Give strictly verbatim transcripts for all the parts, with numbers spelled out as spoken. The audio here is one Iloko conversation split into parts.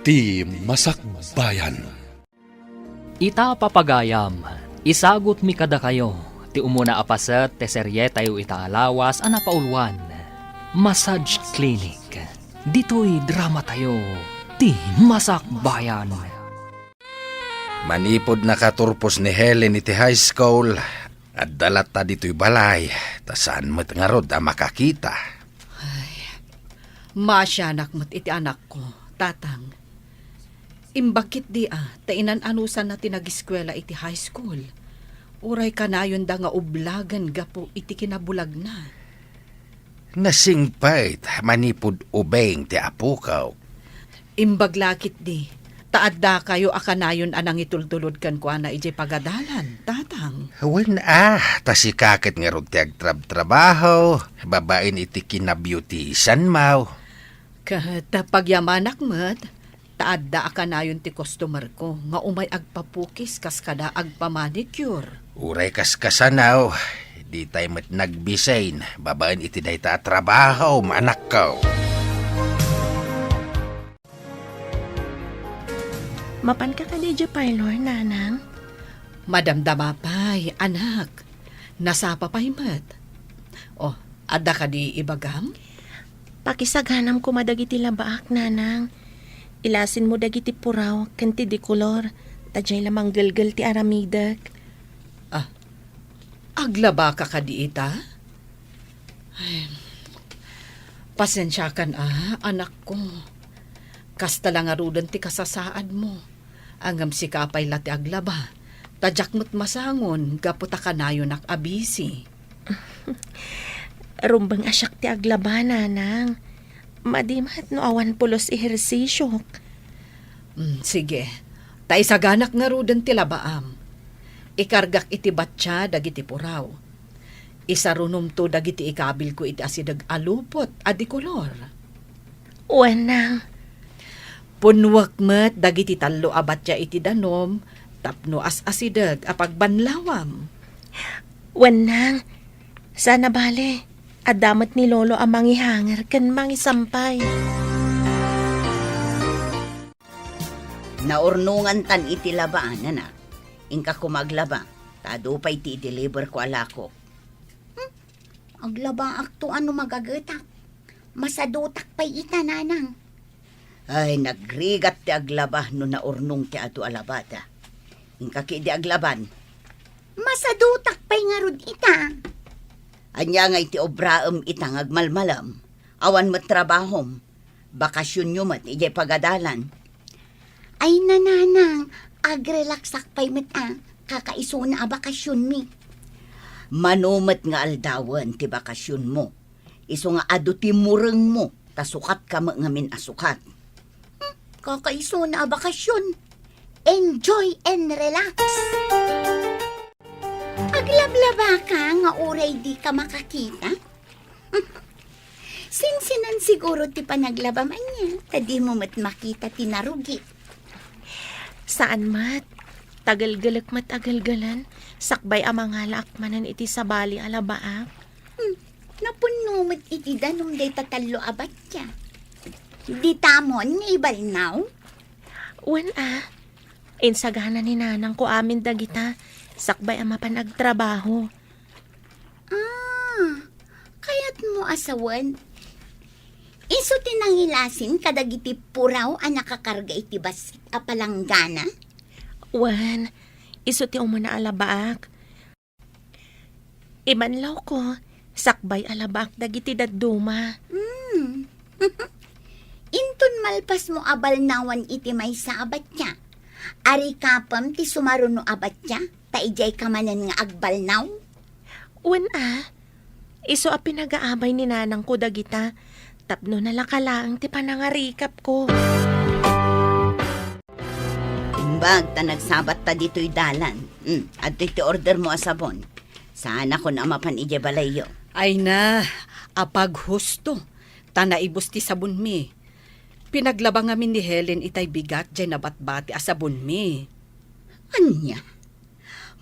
Ti Masakbayan. Ita, papagayam, isagutmi kadakayo ti umuna a paset ti serietayo ita a lawas a napauluan, Massage Clinic. Ditoy dramatayo, Ti Masakbayan. Manipud nakaturpos ni Helen iti high school, adda latta ditoy balay, ta saan met ngarud a makakita. Ay, maasianak met iti anakko, Tatang. Imbag ketdi a, ta inan-anusanna ti nagiskuela iti high school. Uray kanayonda nga ublagen gapu iti kinabulagna. Nasingpet manipud ubing ti apok. Imbag la ketdi, ta addakayo a kanayon a nangitultulod kenkuana idiay pagadalan, Tatang. Wen a, ta sika ket ngarud ti agtrabtrabaho, babaen iti kinabeautisanmo. Ket pagyamanak met, ta adda a kanayon ti customerko nga umay agpapukis kas kada agpamanicure. Uray kaskasano, ditay met nagbisin babaen iti dayta a trabahom, anakko. Mapanka kadi idiay parlor, Nanang? Madamdama pay, anak. Nasapa pay met. Oh, adda kadi ibagam? Pakisaganam koma dagiti labaak, Nanang. Ilasinmo dagiti puraw ken ti dekolor, ta diay la manggelgel ti aramidek. Ah, aglabaka kadi ita? Ay, pasensiakan a, anakko. Kasta la ngaruden ti kasasaadmo. Ngem sika pay la ti aglaba, ta diak met masangon gapu ta kanayonak a busy. Rumbeng a siak ti aglaba, Nanang. Madi met no awan pulos ehersisiok. Mm, sige. Ta isaganak ngaruden ti labaam. Ikargak iti batya dagiti puraw. Isarunomto dagiti ikabilko iti asideg a lupot a dekolor. Wen, Nang. Punnuek met dagiti tallo a batya iti danom tapno as-asideg a pagbanlawam. Wen, Nang. Saan a bale, adda met ni Lolo a mangihanger ken mangisampay. Naurnongantan iti labaan, anak. Inka koma aglaba, ta adu pay ti i-deliverko a lakok. Hmm? Aglabaakto a no magagetak. Masadutak pay ita, Nanang. Ay, nagrigat ti aglaba no naurnong ti adu a labada. Inka ketdi aglaban. Masadutak pay ngarud ita. Ania ngay ti obraem ita nga agmalmalem? Awan met trabahom. Bakasionyo met idiay pagadalan. Ay, Nanang, agrelaksak pay met a. Kakaisuna a bakasionmi. Mano met nga aldawen ti bakasionmo? Isu nga adu ti murengmo, ta sukatka met ngamin a sukat. Hmm, kakaisuna a bakasion. Enjoy and relax. Aglablabaka nga uray dika makakita? Sinsinan siguro ti panaglabam ania, ta dimo met makita ti narugi. Saan met. Tagelgelek met a gelgelen, sakbay a mangalaak manen iti sabali a labaak. Hmm, napunno met iti danom dayta tallo a batya. Ditamon nga ibalnaw? Wen a. Insagana ni nanangko amin dagita, sakbay a mapan agtrabaho. Ah, kayatmo a sawen? Isu ti nangilasin kadagiti puraw a nakakarga iti bassit a palanggana? Wen, isu ti umuna a labaak. Ibanlawko, sakbay a labaak dagiti dadduma. Hmm. Inton malpasmo a balnawan iti maysa a batya, arikapem ti sumaruno a batya, ta idiayka manen nga agbalnaw? Wen a, isu a pinagaabay ni nanangko dagita, tapno nalaka laeng ti panangarikapko. Imbag ta nagsabatta ditoy dalan. Hmm, adtoy ti ordermo a sabon. Saanakon a mapan idiay balayyo. Ay na, apaghusto, ta naibus ti sabonmi. Pinaglaba ngamin ni Helen itay bigat diay nabatbati a sabonmi. Ania?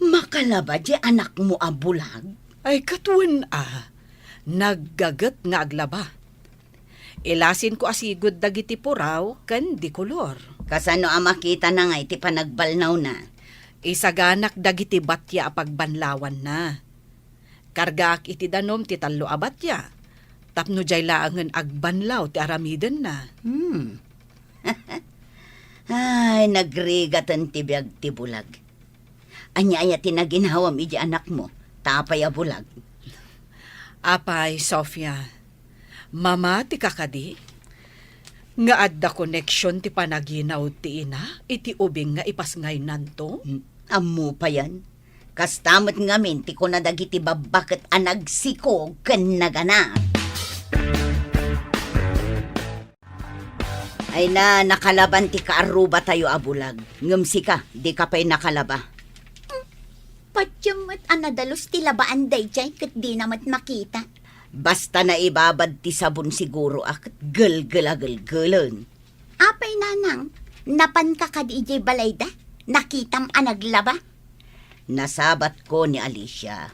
Makalaba diay anakmo a bulag? Ay, ket wen a, naggaget nga aglaba. Ilasinko a sigud dagiti puraw ken dekolor. Kasano a makitana ngay ti panagbalnawna? Isaganak dagiti batia a pagbanlawanna. Kargaak iti danum ti tallo a batia, tapno diay laengen agbanlaw ti aramidenna. Hmm. Ay, nagrigaten ti biag ti bulag. Ania aya ti naginawam iti anakmo? Ta apay a bulag? Apay, Sofia, mamatika kadi nga adda koneksion ti panaginaw ti ina iti ubing nga ipasngaynanto? Hmm, ammo payen. Kasta met ngamin ti kuna dagiti babbaket a nagsikog ken nagana. Ay na, nakalaban ti kaarrubatayo a bulag. Ngem sika, dika pay nakalaba. Hmm, patiem met a nadalus ti labaan daydiay ket dina met makita. Basta naibabad ti sabon siguro a ket gelgel a gelgelen. Apay, nanang, napanka kadi idiay balayda? Nakitam a naglaba? Nasabatko ni Alicia.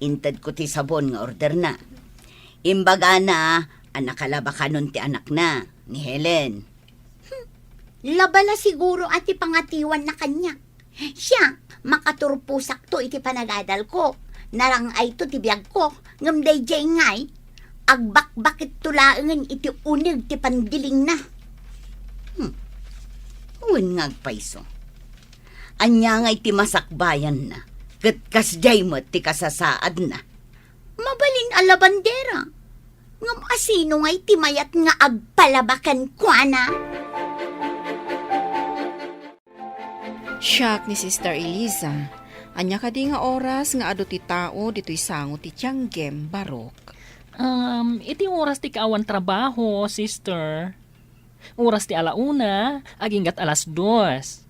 Intedko ti sabon nga orderna. Imbagana a nakalaba kanon ti anakna, ni Helen. Hmm, laba la siguro a ti pangatiwanna kaniak. Siak, makaturposakto iti panagadalko. Narang-ayto ti biagko, ngem daydiay ngay, agbakbaketto laengen iti uneg ti pandilingna. Hmm. Wen nga agpayso. Ania ngay ti masakbayanna? Ket kasdiay met ti kasasaadna. Mabalin a labandera. Ngem asino ngay ti mayat nga agpalaba kenkuana? Siak ni Sister Eliza. Ania kadi nga oras nga adu ti tao ditoy sango ti tianggem, Barok? Um, iti oras ti kaawan trabaho, sister. Oras ti ala una, aginggat alas dos.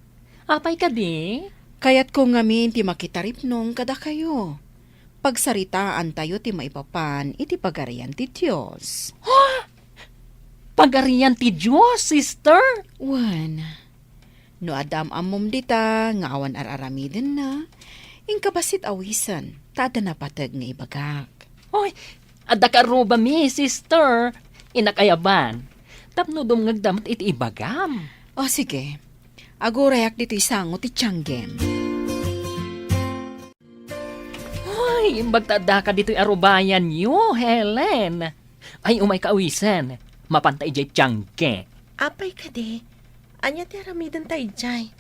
Apay kadi? Kayatko ngamin ti makitaripnong kadakayo. Pagsaritaantayo ti maipapan iti Pagarian ti Dios. Ha? Pagarian ti Dios, sister? Wen, no adda am-ammom dita nga awan ar-aramidenna, inka bassit awisen, ta adda napateg nga ibagak. Oy, adda karrubami, sister. Inak ayaban. Tapno dumngegda met iti ibagam. O, sige. Agurayak ditoy sango ti tianggem. Ay, imbag ta addaka ditoy arubayanyo, Helen. Ay, umayka awisen. Mapanta idiay tiangge. Apay kadi, ania ti aramidenta idiay?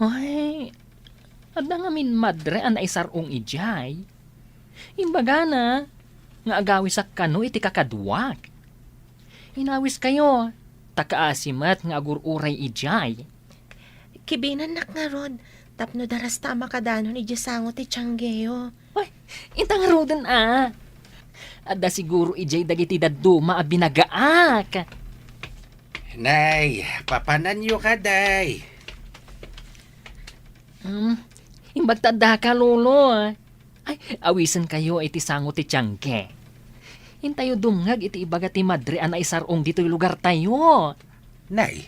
Ay, adda ngamin madre a naisar-ong idiay. Imbagana nga agawisak kano iti kakaduak. Inawiskayo, ta kaasi met nga agur-uray idiay. Kibinennak ngarud, tapno darasta a makadanon idiay sango ti tianggeyo. Ay, inta ngaruden a. Adda siguro idiay dagiti dadduma a binagaak. Nay, papananyo kadi. Hmm, imbag ta addaka, Lolo. Ay, awisenkayo iti sango ti tiangge. Intayo dumngeg iti ibaga ti madre a naisar-ong ditoy lugartayo. Nay,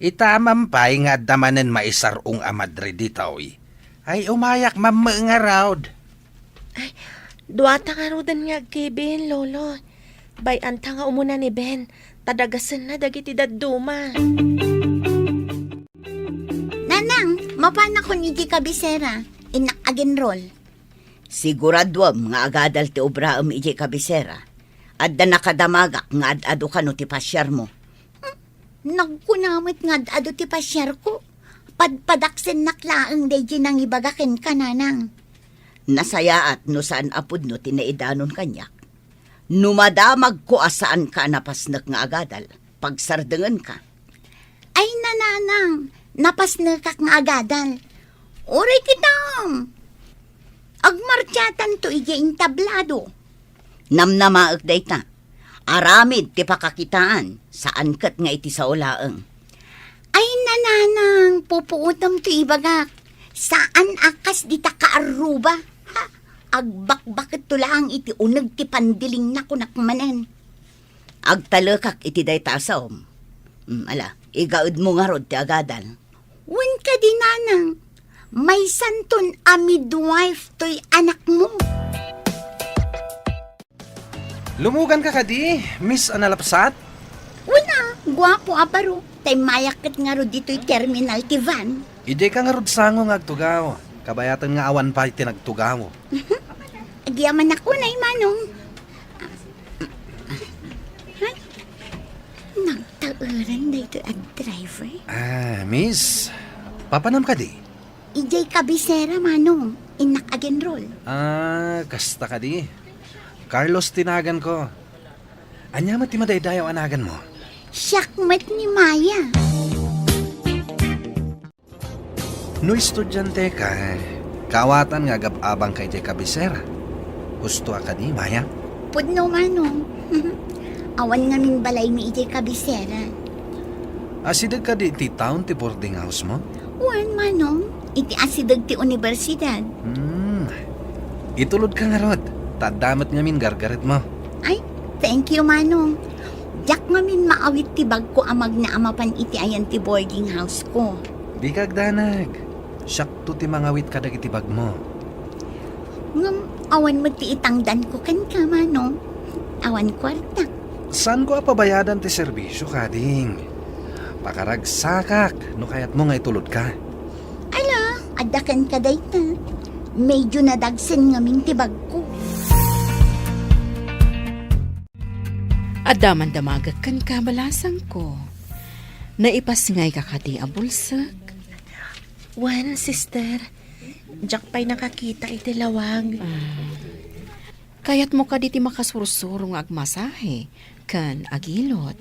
ita man pay nga adda manen maisar-ong a madre ditoy. Ay, umayak mammo ngarud. Ay, duata ngaruden nga agkibin, Lolo. Bay-anta nga umuna ni Ben, ta dagasenna dagiti dadduma. Nanang, mapanakon idiay kabisera, innak agenrol. Siguraduem nga agadal ti obraem idiay kabisera. Adda nakadamagak nga ad-adu kano ti pasiarmo. Hmm, nagkuna met nga ad-adu ti pasiarko. Padpadaksennak laeng daydiay nangibaga kenka, Nanang. Nasayaat no saan a pudno ti naidanon kaniak. No madamagko a saanka a napasnek nga agadal, pagsardengenka. Ay, Nanang, napasnekak nga agadal. Uray kitam! Agmartiatanto idiay entablado. Namnamaek dayta. Aramid ti pakakitaan, saan ket nga iti sao laeng. Ay, Nanang, pupuotem ti ibagak. Saan a kas dita kaarruba. Ha? Agbakbaketto laeng iti uneg ti pandilingna, kunak manen. Agtalekak iti dayta a saom. Mm, ala, igaedmo ngarud ti agadal. Wen kadi, Nanang, maysanton a midwife toy anakmo. Lumuganka kadi, Miss Analapsat? Guapo a baro, ta immayak ket ngarud ditoy terminal ti van. Idiay ka ngarud sango nga agtugaw, kabayaten nga awan pay ti nagtugaw. Agyamanak unay, Manong. Ay, nagtaeran daytoy a driver. Ah, miss, papanam kadi? Idiay kabisera, Manong. Innak agenrol. Ah, kasta kadi. Carlos ti naganko. Ania met ti madaydayaw a naganmo? Siak met ni Maya. No estudiante ka, kaawatan nga agab-abang ka idiay kabisera. Husto a kadi, Maya? Pudno, Manong. Awan ngamin balaymi idiay kabisera. Asideg kadi iti town ti boarding house mo? Wen, Manong. Iti asideg ti universidad. Hmm. Itulod ka ngarud, ta adda met ngamin gargaretmo. Ay, thank you, Manong. Diak ngamin maawit ti bagko a magna a mapan iti ayan ti boarding house ko. Dika agdanag. Siakto ti mangawit kadagiti bagmo. Ngem awan met ti itangdanko kenka, Manong. Awan kuarta. Saanko a pabayadan ti serbisio, kading. Pakaragsakak no kayatmo nga itulod ka. Ala, adda kenka dayta. Medyo nadagsen ngamin ti bagko. Adda man damagek kenka, balasangko. Naipasngayka kadi a bulsek? Wen, sister. Diak pay nakakita iti lawag. Ah. Kayatmo kadi ti makasursuro nga agmasahe ken agilot?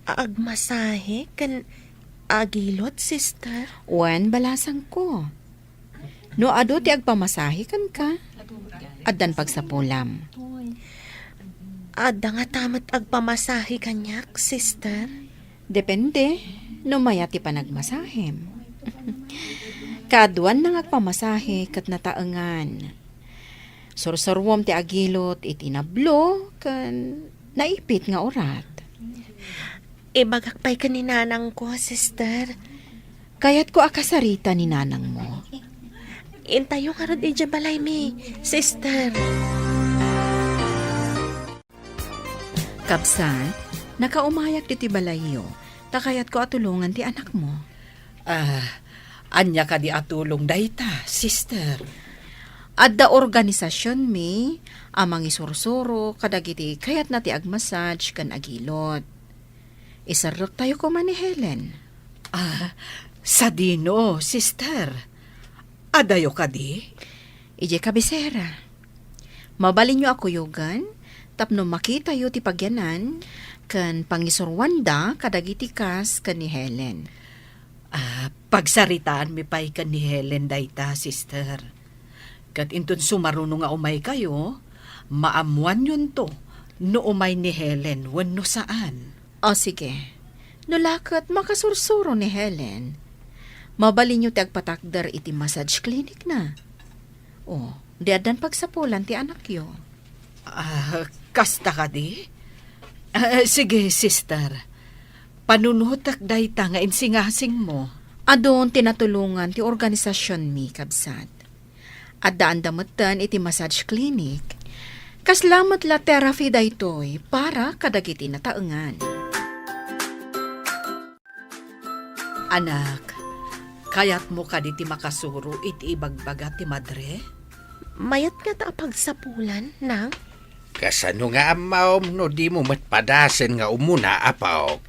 Agmasahe ken agilot, sister? Wen, balasangko. No adu ti agpamasahe kenka, addan pagsapulam. Adda ngata met agpamasahe kaniak, sister? Depende no mayat ti panagmasahem. Kaaduan nga agpamasahe ket nataengan. Sursuruam ti agilot iti nablo ken naipit nga urat. Ibagak pay ken ni nanangko, sister. Kayatko a kasarita ni nanangmo. Intayo ngarud idiay balaymi, sister. Kabsat, nakaumayak ditoy balayyo, ta kayatko a tulongan ti anakmo. Ah, ania kadi a tulong dayta, sister? Adda organisasionmi a mangisursuro kadagiti kayatna ti agmassage ken agilot. Iserrektayo koma ni Helen. Ah, sadino, sister? Adayo kadi? Idiay kabisera. Mabalinyo a kuyogan tapno makitayo ti pagyanan ken pangisuruanda kadagiti kas ken ni Helen. Ah, pagsaritaanmi pay ken ni Helen dayta, sister. Ket inton sumaruno nga umaykayo, maammoanyonto no umay ni Helen wenno saan. O, sige. No la ket makasursuro ni Helen, mabalinyo ti agpatakder iti massage clinic na. O, di addan pagsapulan ti anakyo. Ah, kasta kadi? Ah, sige, sister. Panunotek dayta nga insingasingmo. Adun ti natulongan ti organisasionmi, kabsat. Addaanda metten iti massage clinic. Kasla met la therapy daytoy para kadagiti nataengan. Anak, kayatmo kadi ti makasuro iti ibagbaga ti madre? Mayat ngata a pagsapulan, nang? Kasano nga ammom no dimo met padasen nga umuna, apok?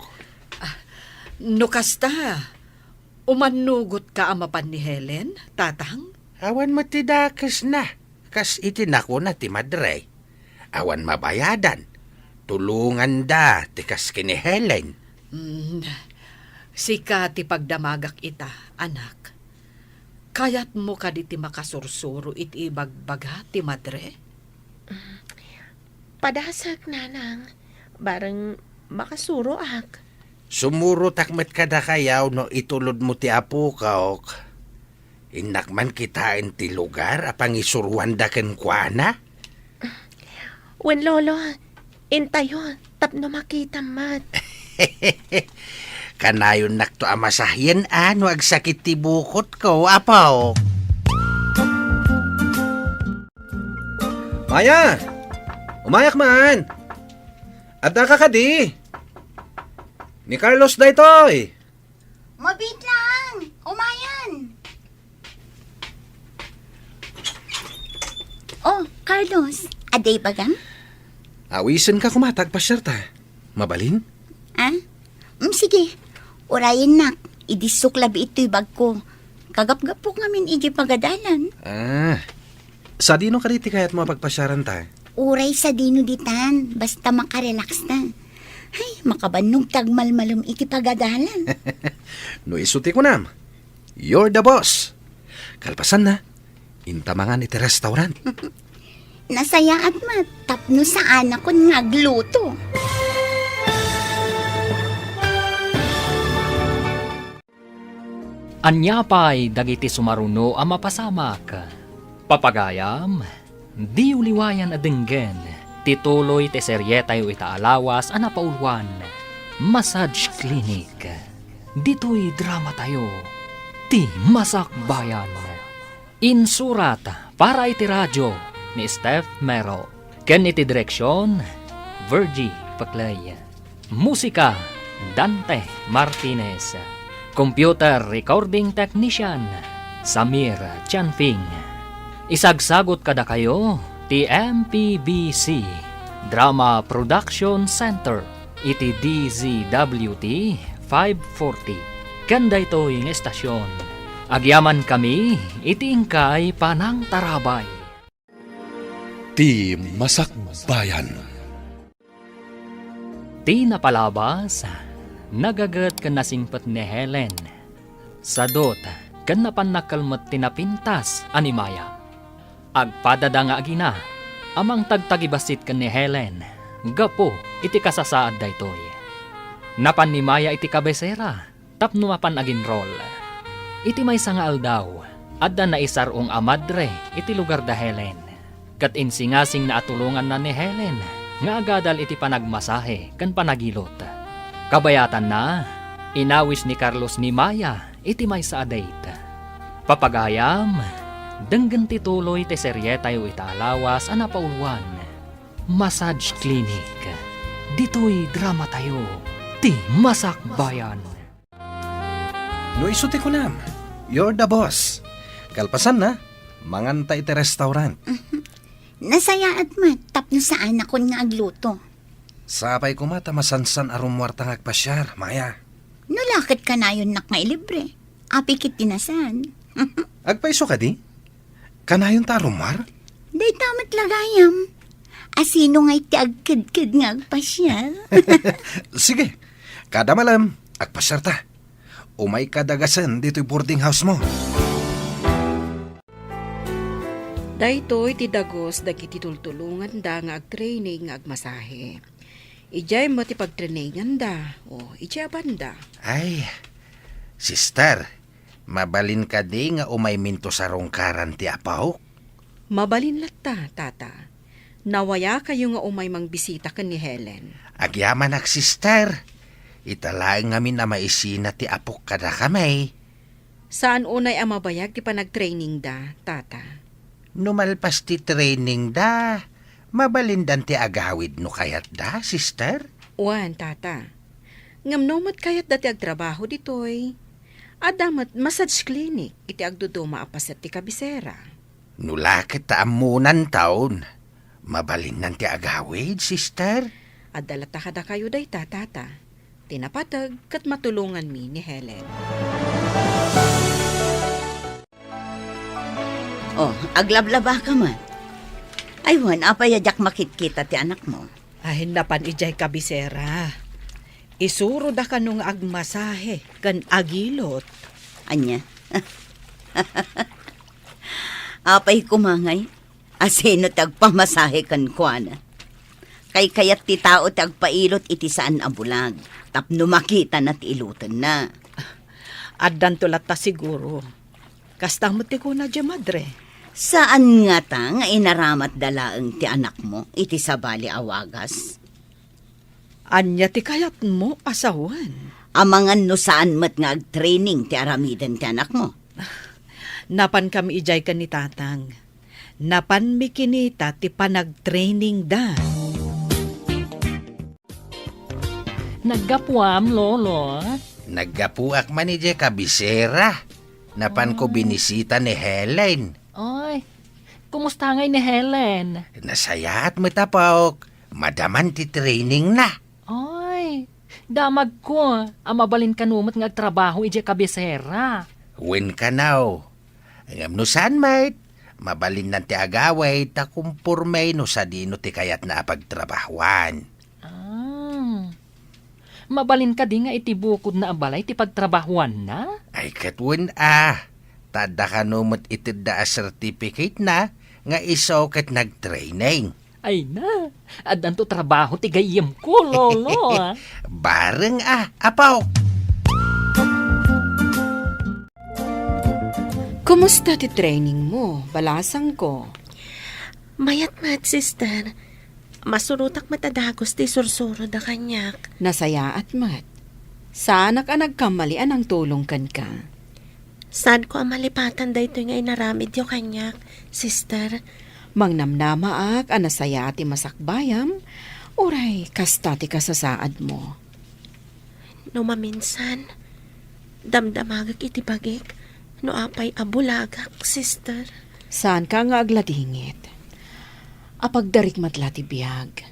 Ah, no kasta, umannugotka a mapan ni Helen, tatang? Awan met ti dakesna, kas iti nakuna ti madre. Awan mabayadan. Tulonganda ti kas ken ni Helen. Mm, sika ti pagdamagak ita, anak. Kayatmo kadi ti makasursuro iti ibagbaga ti madre? Padasek, nanang. Bareng makasuroak. Sumurotak met kadakayaw no itulodmo ti apokok. Innak man kitaen ti lugar a pangisuruanda kenkuana? Wen, Lolo, intayo tapno makitam met. Kanayonnakto a masahian a no agsakit ti bukotko, apo. Maya! Umayak man! Addaka kadi? Ni Carlos daytoy! Mabit lang! Umayan! Oh, Carlos, adda ibagam? Awisenka koma ta agpasiarta. Mabalin? Ah? Mm, sige. Urayennak, idissok labi itoy bagko. Kagapgapok ngamin iti pagadalan. Ah. Sadino kadi ti kayatmo a pagpasiaranta? Uray sadino ditan, basta makarelaxta. Ay, makabannog ta agmalmalem iti pagadalan. No isu ti kunam, you're the boss. Kalpasanna, inta mangan iti restaurant. Nasayaat met, tapno saanakon nga agluto. Ania pay dagiti sumaruno a mapasamak? Papagayam, diyo liwayan a denggen ti tuloy ti serietayo ita a lawas a napauluan, Massage Clinic. Ditoy dramatayo, ti Masakbayan. Insurat para iti radio ni Steph Mero, ken iti direksion, Virgie Paclay. Musika, Dante Martinez. Computer recording technician, Samir Chanfing. Isagsagot kadakayo ti M P B C Drama Production Center iti D Z W T five forty. Ken daytoy nga estasyon, agyamankami iti inkay panangtarabay. Ti Masakbayan. Ti napalabas, nagaget ken nasingpet ni Helen. Sadut, ken napan nakkelmet ti napintas a ni Maya. Agpadada nga agina a mangtagtagibassit ken ni Helen gapu iti kasasaad daytoy. Napan ni Maya iti kabesera tapno mapan aginrol. Iti maysa nga aldaw, adda naisar-ong a madre iti lugar da Helen, ket insingasingna a tulonganna ni Helen nga agadal iti panagmasahe ken panagilot. Kabayatanna, inawis ni Carlos ni Maya iti maysa a date. Papagayam, denggen ti tuloy ti serietayo ita a lawas a napauluan, Massage Clinic. Ditoy dramatayo, ti Masakbayan. No isu ti kunam, you're the boss. Kalpasanna, manganta iti restaurant. Nasayaat met, tapno saanakon nga agluto. Sapay koma ta masansan a rummuarta nga agpasiar, Maya. No la ket kanayonnak nga ilibre, apay ket ti nasan. Agpayso kadi? Kanayonta a rummuar? Dayta met la gayam. Asino ngay ti agkedked nga agpasiar? Sige, kada malem, agpasiarta. Umayka dagasen ditoy boarding house mo. Daytoy ti dagus dagiti tultulonganda nga agtraining nga agmasahe. Idiay met ti pagtraininganda, o idiay a banda. Ay, sister, mabalin kadi nga umayminto sarungkaran ti apok? Mabalin latta, tata. Nawayakayo nga umay mangbisita ken ni Helen. Agyamanak, sister. Ita laeng ngamin a maisina ti apok kadakami. Saan unay a mabayag ti panagtrainingda, tata? No malpas ti trainingda, mabalindan ti agawid no kayatda, sister? Wen, tata. Ngem no met kayatda ti agtrabaho ditoy, adda met massage clinic iti agduduma a paset ti kabisera. No la ket ta ammonantaon, mabalinnan ti agawid, sister? Adda latta kadakayo dayta, tata. Ti napateg ket matulonganmi ni Helen. Oh, aglablabaka man. Ay, wen, apay a diak makitkita ti anakmo? Ay, napan idiay kabisera. Isuroda kano nga agmasahe ken agilot. Ania? Apay koma ngay? Asino ti agpamasahe kenkuana? Kaykayat ti tao ti agpailot iti saan a bulag tapno makitana ti ilotenna. Addanto latta siguro. Kasta met ti kuna diay madre. Saan ngata nga inaramatda laeng ti anakmo iti sabali a wagas? Ania ti kayatmo a sawen? Amangan no saan met nga agtraining ti aramiden ti anakmo? Napankami idiay ken ni tatang. Napanmi kinita ti panagtrainingda. Naggapuam, Lolo? Naggapuak man idiay kabisera. Napanko Ah. binisita ni Helen. Ay, kumusta ngay ni Helen? Nasayaat met, apok. Madaman ti training na. Ay, damagko a mabalin kano met nga agtrabaho idiay kabisera. Wen kanaw. Ngem no saan met, mabalinnan ti agawid ta kumporme no sadino ti kayatna a pagtrabahoan. Ah. Mabalin kadi nga iti bukodna a balay ti pagtrabahoanna? Ay, ket wen a. Ta adda kano met itedda a certificate na nga isu ket nagtraining. Ay na, addanto trabaho ti gayyemko, Lolo, ah. Bareng a, apo. Kumusta ti training mo, balasangko? Mayat met, sister. Masurotak met a dagus ti sursuro da kaniak. Nasayaat met. Saanak a nagkamali a nangtulong kenka. Saanko a malipatan daytoy nga inaramidyo kaniak, sister. Mangnamnamaak a nasayaat ti masakbayam, uray kasta ti kasasaadmo. No maminsan, damdamagek iti bagik no apay a bulagak, sister. Saanka nga agladingit. Apagdarikmat la ti biag.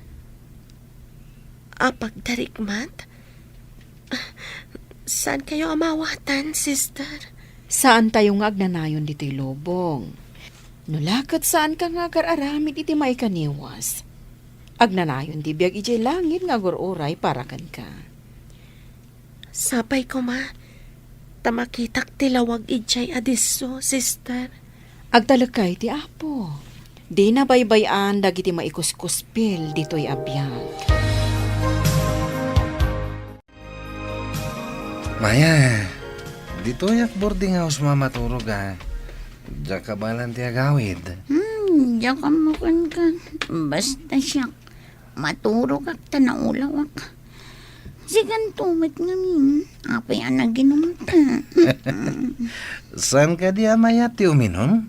Apagdarikmat? Saankayo a maawatan, sister? Saantayo nga agnanayon ditoy lubong. No la ket saanka nga agar-aramid iti maikaniwas, agnanayon ti biag idiay langit nga agur-uray para kenka. Sapay koma, ta makitak ti lawag idiay a disso, sister. Agtalekka iti Apo. Dina baybay-an dagiti maikuskuspil ditoy a biag. Maya, ditoyak boarding house a maturog a. Diak kabaelan ti agawid. Hmm, diak ammo kenka. Basta siak, maturogak ta naulawak. Sikanto met ngamin, apay a naginumta. Saan kadi a mayat ti uminum?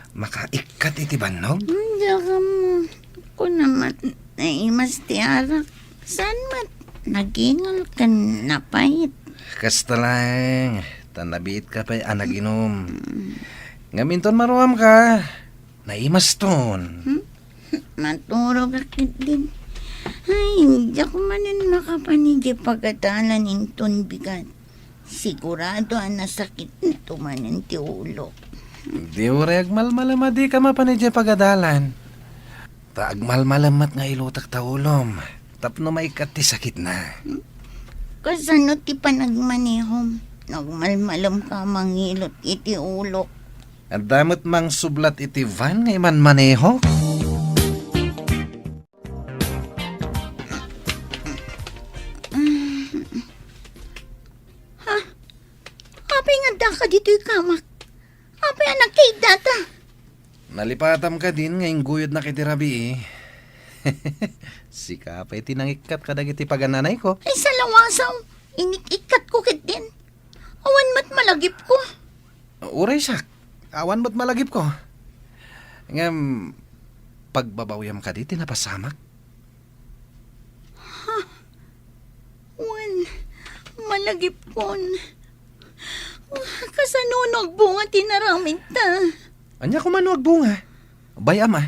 Makaikkat iti bannog? Hmm, diak ammo. Kuna met, naimas ti arak. Saan met, nagingal ken napait. Kasta laeng, ta nabiitka pay a naginum. Ngem inton maruamka, naimaston. Hmm? Maturogak ketdin. Ay, diak manen makapan idiay pagadalan inton bigat. Sigurado a nasakitto manen ti ulok. Di uray agmalmalem a dika mapan idiay pagadalan. Ta agmalmalem met nga ilutek ta ulom tapno maikkat ti sakitna. Kasano ti panagmanehom? Nagmalmalemka a mangilot iti ulok. Adda met mangsublat iti van nga imanmanehok. Ha? Apay nga addaka ditoy kamak? Apay a nagkaiddata? Nalipatam kadin nga ingguyodnak iti rabii. Sika pay ti nangikkat kadagiti pagananayko. Ay, salawasaw, inik-ikkatko ketdin. Awan met malagipko. Uray siak, awan met malagipko. Ngem, pagbabawiam kadi ti napasamak? Ha? Wen, malagipkon. Kasano no agbunga ti naramidta? Ania koma no agbunga? Bay-am a.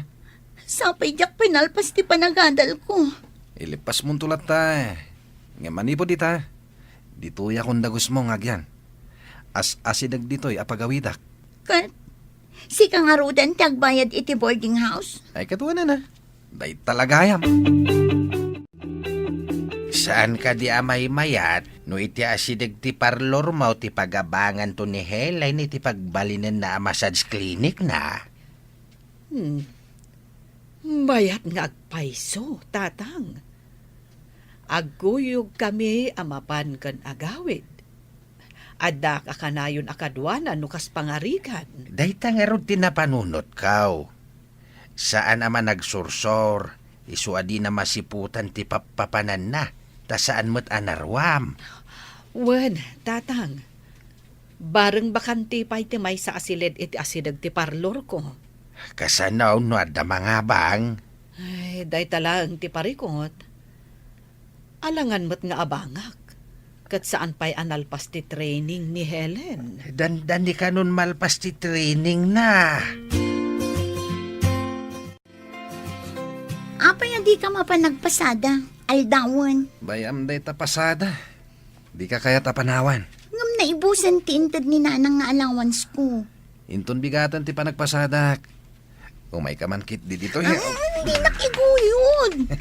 Sapay diak pinalpas ti panagadalko. Ilipasmonto latta. Ngem manipud ita, ditoyakon dagusmo nga agyan. As-asideg ditoy a pagawidak. Ket sika ngaruden ti agbayad iti boarding house? Ay, ket wen a. Dayta la gayam. Saan kadi a maymayat no iti asideg ti parlormo ti pagabanganto ni Helen iti pagbalinenna a massage clinic na? Hmm. Mayat nga agpayso, Tatang. Agguyogkami a mapan ken agawid. Addaak a kanayon a kaduana no kas pangarigan. Dayta ngarud ti napanunotko. Saan a managsursor, isu a dina masiputan ti pappapananna, ta saan met a naruam. Wen, Tatang. Bareng bakante pay ti maysa a siled iti asideg ti parlorko. Kasano no adda mangabang? Ay, dayta laeng ti parikut. Alangan met nga abangak. Ket saan pay a nalpas ti training ni Helen. Dandani kanon malpas ti training na. Apay a dika mapan nagpasada, aldawen? Bay-am dayta pasada. Dika kayat a panawan. Ngem naibusen ti inted ni Nanang nga allowance ko. Inton bigaten ti panagpasadak. Umayka man ketdi ditoy. Ah, dinak iguyod.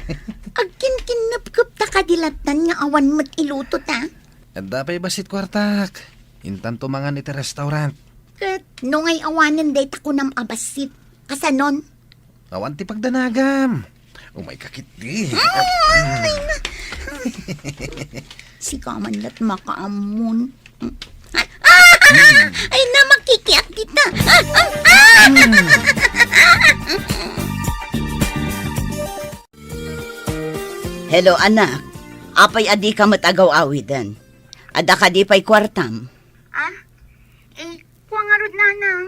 Agkinkinnepkep ta kadi lattan nga awan met iluto ta. Adda pay bassit kuartak. Intanto mangan iti restaurant. Ket no ngay awanen dayta kunam a bassit, kasanon? Awan ti pagdanagam. Umayka ketdi. Ah, ay na. Sika man lat makaammon. Ay na, makikiak kita. Hello, anak. Apay a dika met agaw-awiden? Adda kadi pay kuartam? Ah? Eh, kua ngarud, Nanang.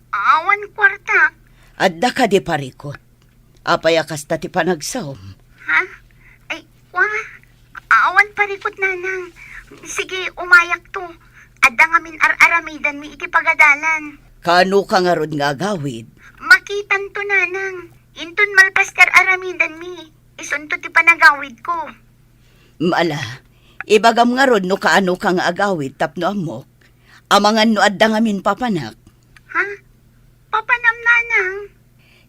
Awan kuarta. Adda kadi parikut? Apay a kasta ti panagsaom? Ha? Ay, kua? Awan parikut, Nanang. Sige, umayakto. Adda ngamin ar-aramidanmi iti pagadalan. Kaano ka ngarud nga agawid? Makitanto, Nanang. Inton malpas ti ar-aramidanmi, isunto ti panagawidko. Ala, ibagam ngarud no kaano ka nga agawid tapno ammok. Amangan no adda ngamin papanak. Ha? Papanam, Nanang?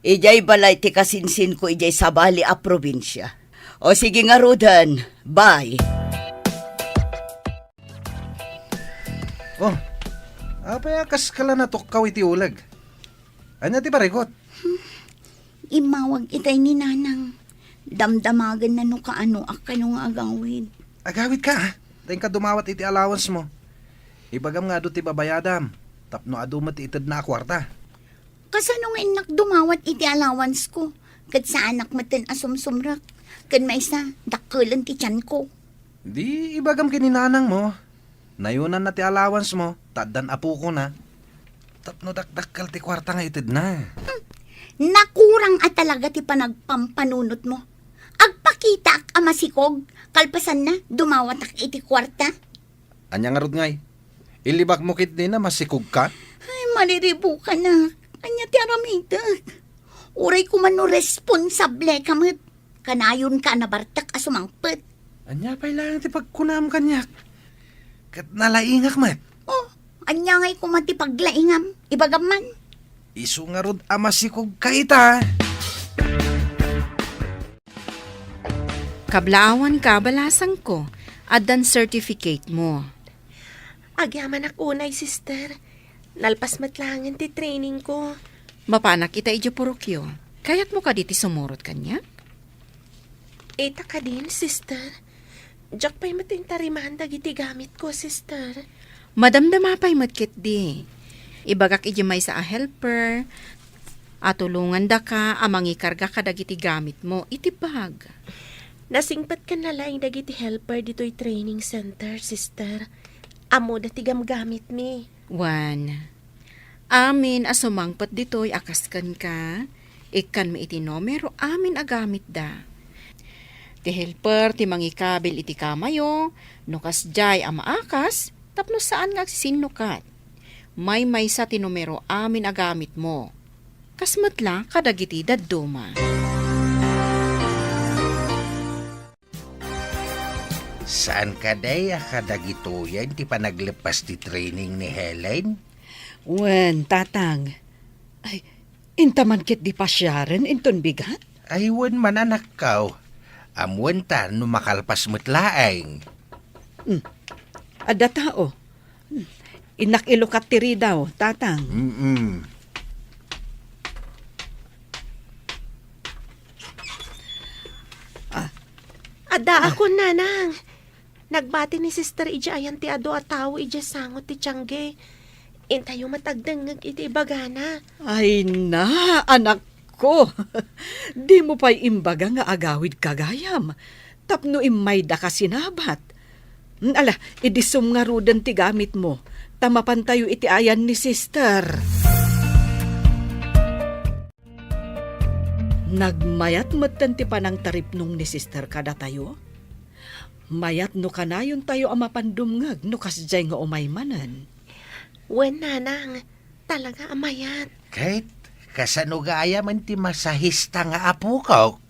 Idiay balay ti kasinsinko idiay sabali a probinsia. O sige ngaruden, bye. Oh, apay a kas ka la natukkaw iti uleg? Ania ti parikut? Immawag itay ni Nanang. Damdamagenna no kaano a kano nga agawid. Agawid ka, ah. Ta inka dumawat iti allowance mo. Ibagam nga adu ti babayadam, tapno adu met ti itedna a kuarta. Kasano nga innak dumawat iti allowance ko? Ket saanak metten a sumsumrek. Ken maysa, dakkelen ti tianko. Di ibagam ken ni Nanang mo. Nayonanna ti allowance mo, ta addan apokona. Tapno dakdakkel ti kuarta nga itedna. Hmm. Nakurang a talaga ti panagpampanunot mo. Agpakitaak a masikog, kalpasanna, dumawatak iti kuarta. Ania ngarud ngay? Ilibak mo ketdin a masikog ka? Ay, mariribukanak. Ania ti aramidek? Uray koma no responsable ka met. Kanayon ka a nabartek a sumangpet. Ania pay laeng ti pagkunam kaniak? Ket nalaingak met. Oh, ania ngay koma ti paglaingam? Ibagam man. Isu ngarud a masikog ka ita. Kablaawan ka, balasangko, addan certificate mo. Agyamanak unay, sister. Nalpas met laengen ti training ko. Mapanak ita idiay purokyo. Kayatmo kadi ti sumurot kaniak? Ita kadin, sister. Diak pay met intariman dagiti gamitko, sister. Madamdama pay met ketdi. Ibagak idiay maysa a helper a tulongandaka a mangikarga kadagiti gamitmo iti bag. Nasingpetkanna laeng dagiti helper ditoy training center, sister. Ammoda ti gamgamitmi. Wen, amin a sumangpet ditoy a kas kenka, ikkanmi iti numero amin a gamitda. Ti helper ti mangikabil iti kamayo, no kasdiay a maakas, tapno saan nga agsisinnukat. Maymaysa ti numero amin a gamitmo. Kas met la kadagiti dadduma. Saan kadi a kadagitoyen ti panagleppas ti training ni Helen? Wen, Tatang. Ay, inta man ketdi pasiaren inton bigat? Ay, wen man, anakko. Ammoenta no makalpas met laeng. Hmm. Adda tao. Innak ilukat ti ridaw, Tatang. Mm-mm. Ah. Addaakon, Nanang. Nagbati ni Sister idiay ayan ti adu a tao idiay sango ti tiangge. Intayo met agdengngeg iti ibagana. Ay na, anak ko, dimo pay imbaga nga agawid ka gayam, tapno immaydaka sinabat. Mm, ala, idisom ngaruden ti gamitmo, ta mapantayo iti ayan ni Sister. Nagmayat metten ti panangtaripnong ni Sister kadatayo. Mayat no kanayontayo a mapan dumngeg no kasdiay nga umay manen. Wen, nanang, talaga a mayat. Ket, kasano gayam ti masahista nga apokok?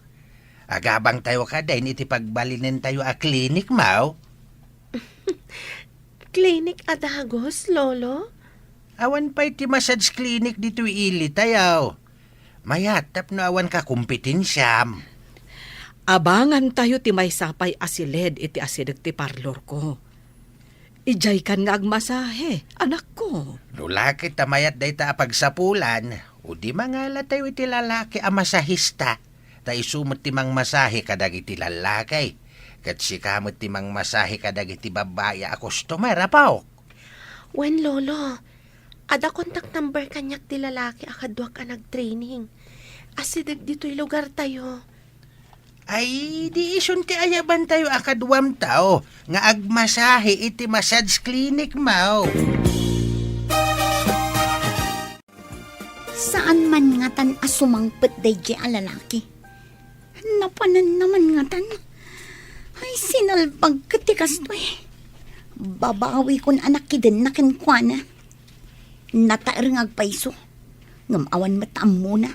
Agabangtayo kadin iti pagbalinentayo a klinik, maw? Klinik a dagus, Lolo? Awan pay ti massage clinic ditoy ilitayo. Mayat tapno awan kakompetensiam. Abangantayo ti maysa pay a siled iti asideg ti parlorko. Idiaykan nga agmasahe, anakko. No la ket ta mayat dayta a pagsapulan, o di mangalatayo iti lalaki a masahista, ta isu met ti mangmasahe kadagiti lallaki. Ket sika met ti mangmasahe kadagiti babbai a customer, apok. Wen, Lolo. Adda contact number kaniak ti lalaki a kaduak a nagtraining. Asideg ditoy lugartayo. Ay, di isun ti ayabantayo a kaduamtayo nga agmasahe iti massage clinic, maw? Saan man ngatan a sumangpet daydiay a lalaki. Napananna man ngatan. Ay, sinalbag ket ti kastoy. Babawikon a nakidenna kenkuana. Nataer nga agpayso. Ngem awan met ammona.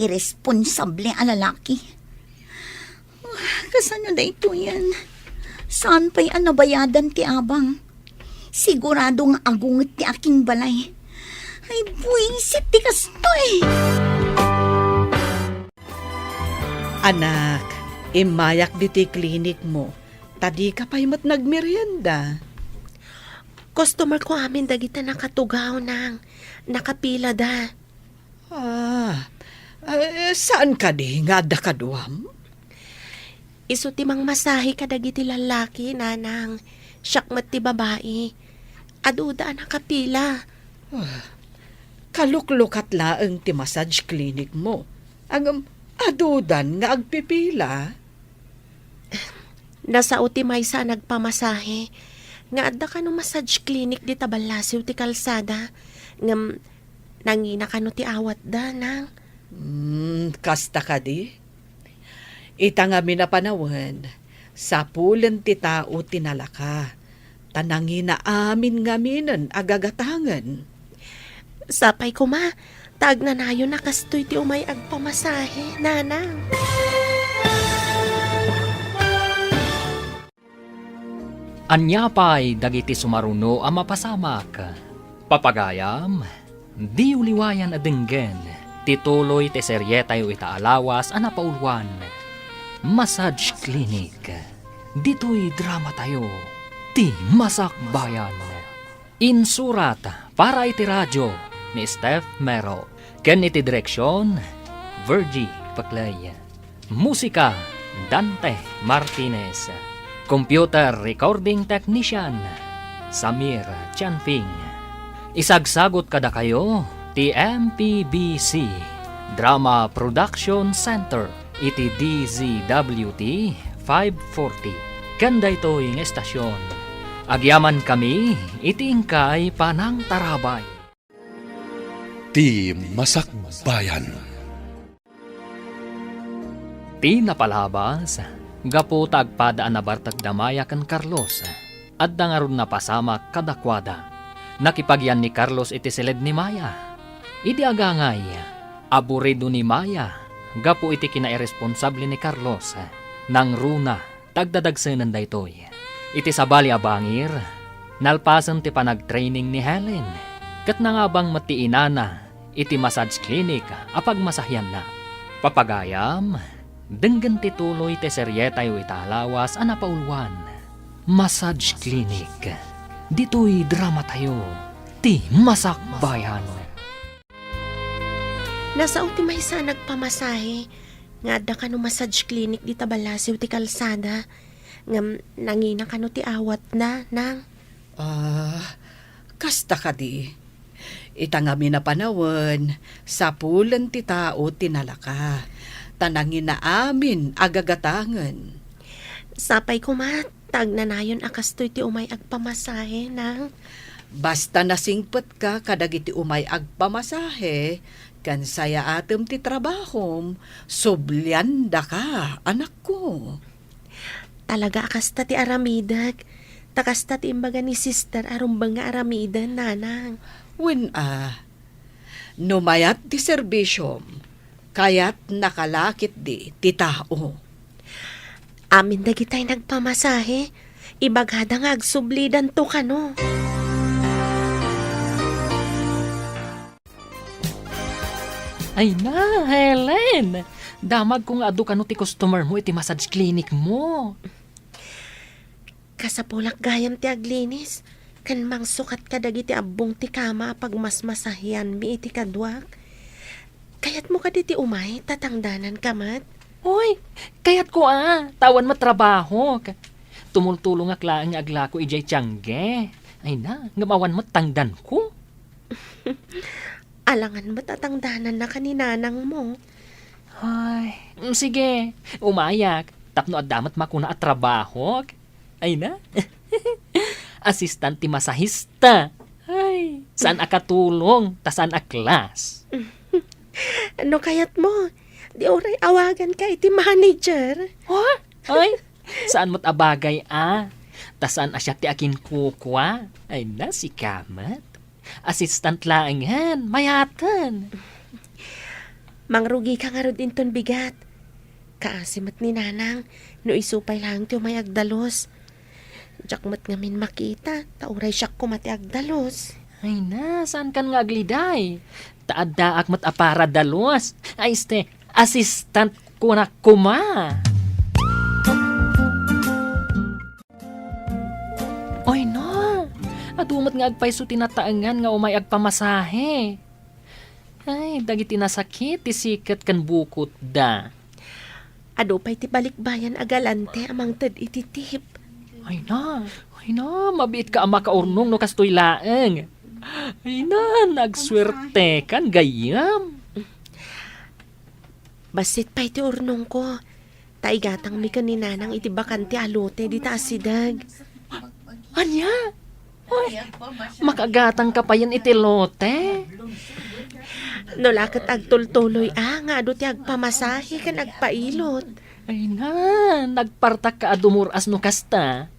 Irresponsable a lalaki. Ah, kasano daytoyen? Saan pay a nabayadan ti abang? Sigurado nga agunget ti akingbalay. Ay, buisit ti kastoy! Anak, immayak ditoy klinikmo, ta dika pay met nagmerienda. Customerko amin dagiti nakatugaw, nang. Nakapilada. Ah, eh, saan kadi nga adda kaduam? Isu ti mangmasahe kadagiti lallaki, nanang. Siak met ti babai. Aduda a nakapila. Ah, kaluklukat laeng ti massage clinicmo. Ngem adudan nga agpipila. Nasao ti maysa a nagpamasahe nga adda kano massage clinic dita ballasiw ti kalsada. Ngem nangina kano ti awatda, nang. Hmm, kasta kadi? Ita ngamin a panawen, sapulen ti tao ti nalaka, ta nangina amin ngaminen a gagatangen. Sapay koma, ta agnanayon a kastoy ti umay agpamasahe, nanang. Ania pay dagiti sumaruno a mapasamak? Papagayam, diyo liwayan a denggen ti tuloy ti serietayo ita a lawas a napauluan, Massage Clinic. Ditoy dramatayo, ti Masakbayan. Insurat para iti radio ni Steph Mero, ken iti direksion, Virgie Paclay. Musika, Dante Martinez. Computer recording technician, Samir Chanping. Isagsagot kadakayo ti M P B C Drama Production Center iti D Z W T five forty, ken daytoy nga estasyon. Agyamankami iti inkay panangtarabay. Ti Masakbayan. Ti napalabas, gapu ta agpada a nabartek da Maya ken Carlos, adda ngarud napasamak kadakuada. Nakipagyan ni Carlos iti siled ni Maya. Idi agangay, aburido ni Maya gapu iti kinairresponsable ni Carlos. Nangruna ta agdadagsenen daytoy. Iti sabali a bangir, nalpasen ti panagtraining ni Helen, ket nangabang met ti inana iti massage clinic a pagmasahianna. Papagayam, denggen ti tuloy ti serietayo ita a lawas a napauluan, Massage Clinic. Ditoy dramatayo, ti Masakbayan. Nasao ti maysa a nagpamasahe nga adda kano massage clinic dita ballasiw ti kalsada, ngem nangina kano ti awatna, nang. Ah, kasta kadi. Ita ngamin a panawen, sapulen ti tao ti nalaka, ta nangina amin a gagatangen. Sapay koma, ta agnanayon a kastoy ti umay agpamasahe, nang. Basta nasingpetka kadagiti umay agpamasahe, ken sayaatem ti trabahom, subliandaka, anakko. talaga a kasta ti aramidek. Ta kasta ti imbaga ni sister a rumbeng nga aramiden, nanang. Wen a, no mayat ti serbisyom, kayatnaka la ketdi ti tao. Amin dagitay nagpamasahe, ibagada nga agsublidanto kano. Ay na, Helen! Damagko nga adu kano ti customer mo iti massage clinic mo. Kasapulak gayam ti aglinis, ken mangsukat kadagiti abbong ti kama a pagmasmasahianmi iti kaduak. Kayatmo kadi ti umay, ta tangdananka met? Uy, kayatko a, ta awan met trabahok. Tumultulongak laeng nga aglako idiay tiangge. Ay na, ngem awan met tangdanko. Alangan met a tangdanannaka ni nanangmo. Ay, mm, sige, umayak. Tapno adda met makuna a trabahok. Ay na. Assistant ti masahista. Ay, saan a katulong, ta saan a class. No kayatmo, di uray awaganka iti manager. Ha? Ay, saan met a bagay a. Ta saan a siak ti akinkukua. Ay na, sika met. Assistant laengen, mayaten. Mangrugika ngarud inton bigat. Kaasi met ni nanang, no isu pay laeng ti umay agdalus. Diak met ngamin makita, ta uray siak koma ti agdalus. Ay na, saankan nga agliday? Ta addaak met a para dalus. Ay, este, assistant kunak koma. Ay na, adu met nga agpayso ti nataengan nga umay agpamasahe. Ay, dagiti nasakit ti siket ken bukotda. Adu pay ti balikbayan a galante a mangted iti tip. Ay na, ay na, mabiitka a makaurnong no kastoy laeng. Ay na, nagsuertekan gayyem. Bassit pay ti urnongko. Ta igatangmi ken ni nanang iti bakante a lote dita asideg. Ania? Uy, makagatangka payen iti lote? No la ket agtultuloy a nga adu ti agpamasahe ken agpailot. Ay na, nagpartakka a dumur-as no kasta.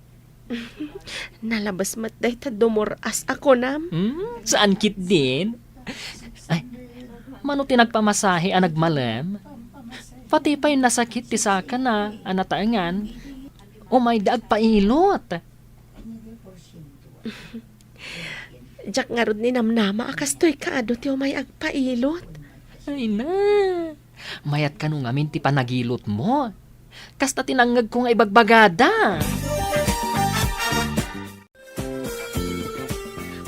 Nalabes met dayta dumur-as a kunam. Hmm, saan ketdin? Ay, mano ti nagpamasahe a nagmalem? Pati pay nasakit ti sakana a nataengan, umayda agpailot. Diak ngarud ninamnama a kastoy kaadu ti umay agpailot. Ay na, mayat kano ngamin ti panagilotmo. Kasta ti nangngegko nga ibagbagada.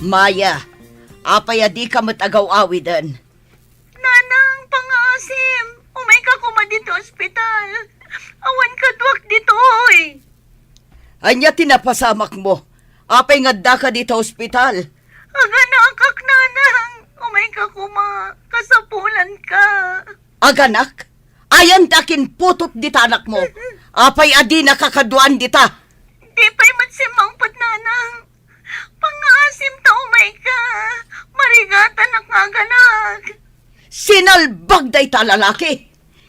Maya, apay a dika met agaw-awiden? Nanang, pangaasim, umayka koma ditoy ospital. Awan kaduak ditoy. Ania ti napasamakmo? Apay nga addaka dita ospital? Aganakak, nanang. Umayka koma. Kasapulanka. Aganak? Ayan ti akinputot dita anakmo. Apay a dinaka kaduaan dita? Di pay met simmangpet, nanang. Pangaasim ta umayka. Marigatanak nga aganak. Sinalbag dayta lalaki.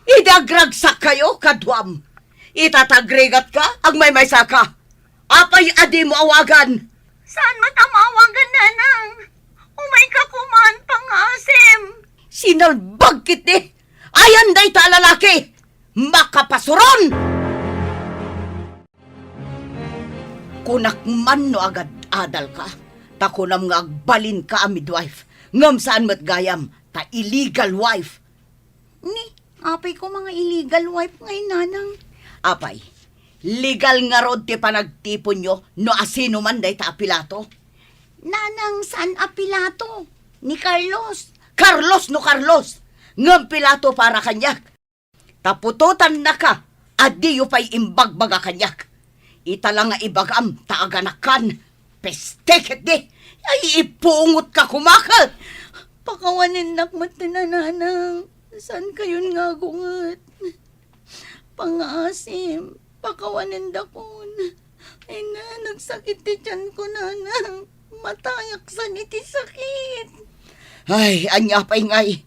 Idi agragsak kayo, kaduam. Ita ta agrigatka, agmaymaysaka. Apay a dimo awagan? Saan met a maawagan, nanang? Umayka koman, pangaasim. Sinalbag ketdi. Ayan dayta a lalaki. Makapasuron! Kunak man no agad-adalka, ta kunam nga agbalinka a midwife, ngem saan met gayam, ta illegal wife. Ni, apay koma nga illegal wife ngay, nanang? Apay, legal ngarud ti panagtiponyo no asino man dayta a Pilato? Nanang, saan a Pilato? Ni Carlos. Carlos no Carlos, ngem Pilato para kaniak. Ta putotannaka a diyo pay imbagbaga kaniak. Ita la nga ibagam ta aganakkan. Peste ketdi! Ay, ipungotka koma ket! Pakawanennak met ti nanang. Saankayon nga agunget. Pangaasim, pakawanendakon. Ay na, nagsakit ti tiyanko, nanang. Matayak san iti sakit. Ay, ania pay ngay?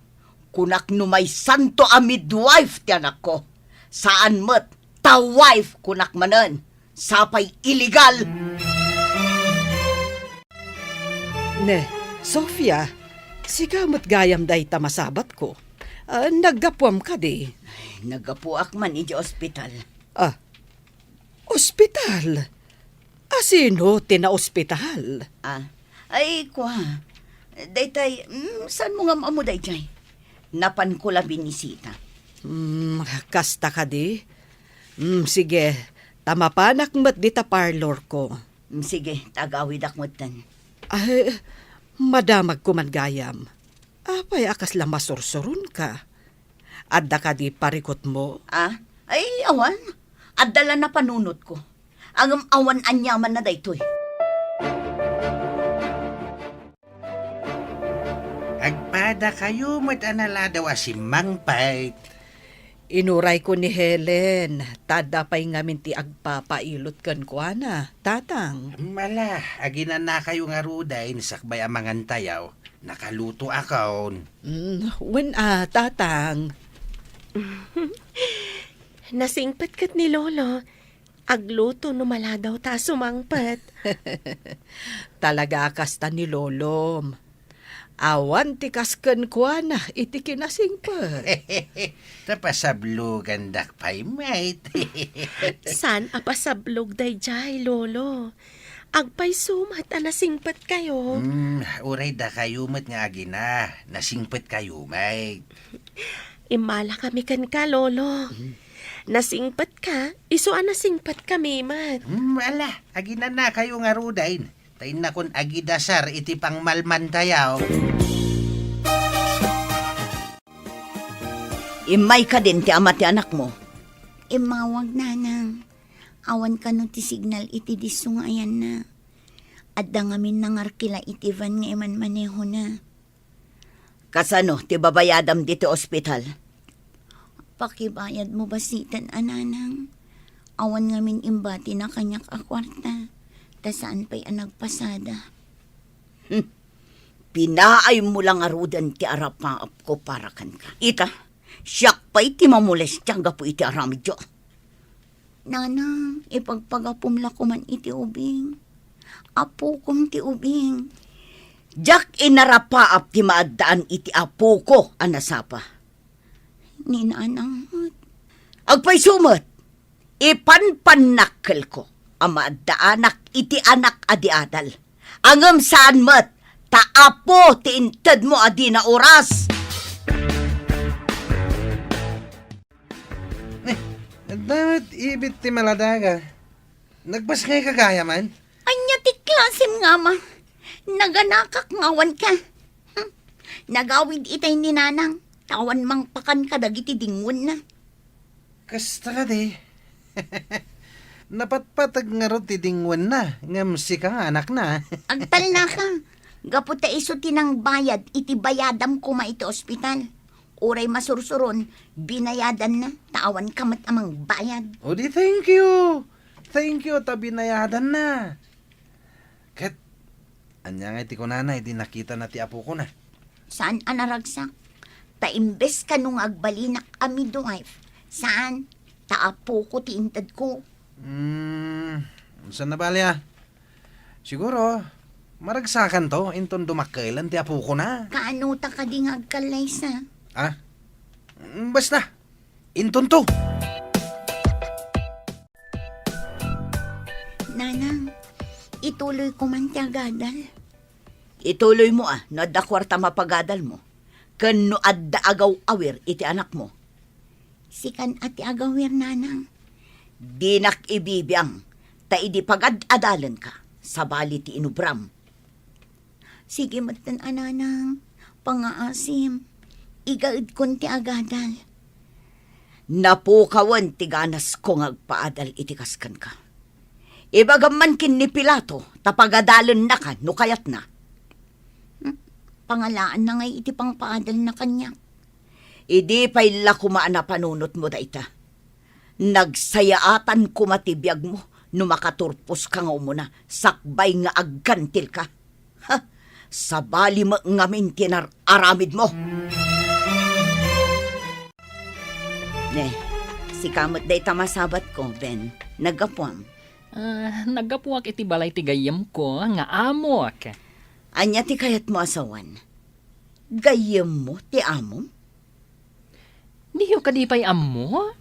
Kunak no maysanto a midwife ti anakko. Saan met, ta wife kunak manen. Sapay illegal! Ne, Sofia, sika met gayam dayta masabatko. Ah, naggapuam kadi? Naggapuak man iti ospital. Ah, ospital? Asino ti naospital? Ah, ay, kua. Daytay, mm, saan mo nga ammo dayjay? Napanko la binisita. Hmm, kasta kadi? Hmm, sige, ta mapanak met dita parlor ko. Hmm, sige, ta agawidak metten. Ay, madamag ko man gayam. Apay a kasla masursuronka? Adda kadi parikutmo? Ah, ay, awan. Adda la napanunotko. Ngem awan aniamanna daytoy. Agpadakayo met a naladaw a simmangpet. Inurayko ni Helen, ta adda pay ngamin ti agpapailot kenkuana, Tatang. Ala, aginanakayo ngaruden sakbay a mangantayo. Nakalutoakon. Mm, wen a, Tatang. Nasingpet ket ni Lolo. Agluto no maladaw ta sumangpet. Talaga a kasta ni Lolom. Awan ti kas kenkuana iti kinasingpet. Ta pasablogandak pay met. Saan a pasablog dayjay, Lolo? Agpayso met a nasingpetkayo. Hmm, uray dakayo met nga agina, nasingpetkayo met. Immala kami kenka, Lolo. Hmm. Nasingpetka, isu a nasingpet kami met. Hmm, ala, aginanakayo ngaruden. Ta innakon agidasar iti pangmalmantayo. Immay kadin ti ama ti anakmo? Immawag, Nanang. Awan kano ti signal iti disso nga ayanna. Adda ngamin nangarkila iti van nga imanmanehona. Kasano ti babayadam ditoy ospital? Pakibayadmo basiten a, Nanang. Awan ngamin imbatina kaniak a kuarta, ta saan pay a nagpasada. Hmm. Pinaaymo la ngaruden ti arapaapko para kenka. Ita, siak pay ti mamolestia gapu iti aramidyo. Nanang, ipagpagapom la koman iti ubing. Apokom ti ubing. Diak inarapaap ti maaddaan iti apoko a nasapa. Ni Nanang met. Agpayso met, ipanpannakkelko a maaddaanak iti anak a di adal. Ngem saan met, ta apo ti intedmo a dina oras. Eh, adda met ibit ti maladaga. Nagbasngayka gayam? Ania ti klasem nga ama? Naganakak nga awanka. Hmm. Nagawid itay ni Nanang, ta awan mangpakan kadagiti dingwenna. Kasta kadi. Napatpateg ngarud ti dingwenna, ngem sika nga anakna. Agtalnaka. Gapu ta isu ti nangbayad iti bayadam koma iti ospital. Uray masursuron, binayadanna, ta awanka met a mangbayad. O di, thank you. Thank you ta binayadanna. Ket, ania ngay ti kunana idi nakitana ti apokona? Saan a naragsak. Ta imbes kano nga agbalinak a midwife, saan, ta apoko ti intedko. Hmm, saan a bali a? Siguro, maragsakanto inton dumakkelen ti apokona. Kaano ta kadi nga agkallaysa? Ah? Mm, basta, intonto. Nanang, ituloyko man ti agadal. Ituloymo a, no adda kuarta mapagadalmo, ken no adda agaw-awir iti anakmo. Sikan a ti agawir, Nanang. Dinak ibibiang, ta idi pagad-adalenka, sabali ti inubram. Sige metten a, Nanang, pangngaasim, igaedkon ti agadal. Napukawen ti ganasko nga agpaadal iti kas kenka. Ibagam man ken ni Pilato ta pagadalennaka no kayatna. Hmm? Pangalaanna ngay iti pangpaadalna kaniak. Idi pay la koma a napanunotmo dayta. Nagsayaatan koma ti biagmo no makaturposka nga umuna sakbay nga aggantilka. Ha! Sabali met ngamin ti nar-aramidmo. Ne, sika met dayta masabatko, Ben. Naggapuam. Ah, naggapuak iti balay ti gayyemko nga amok. Ania ti kayatmo a sawen? Gayyemmo ti amom? Diyo kadi pay ammo?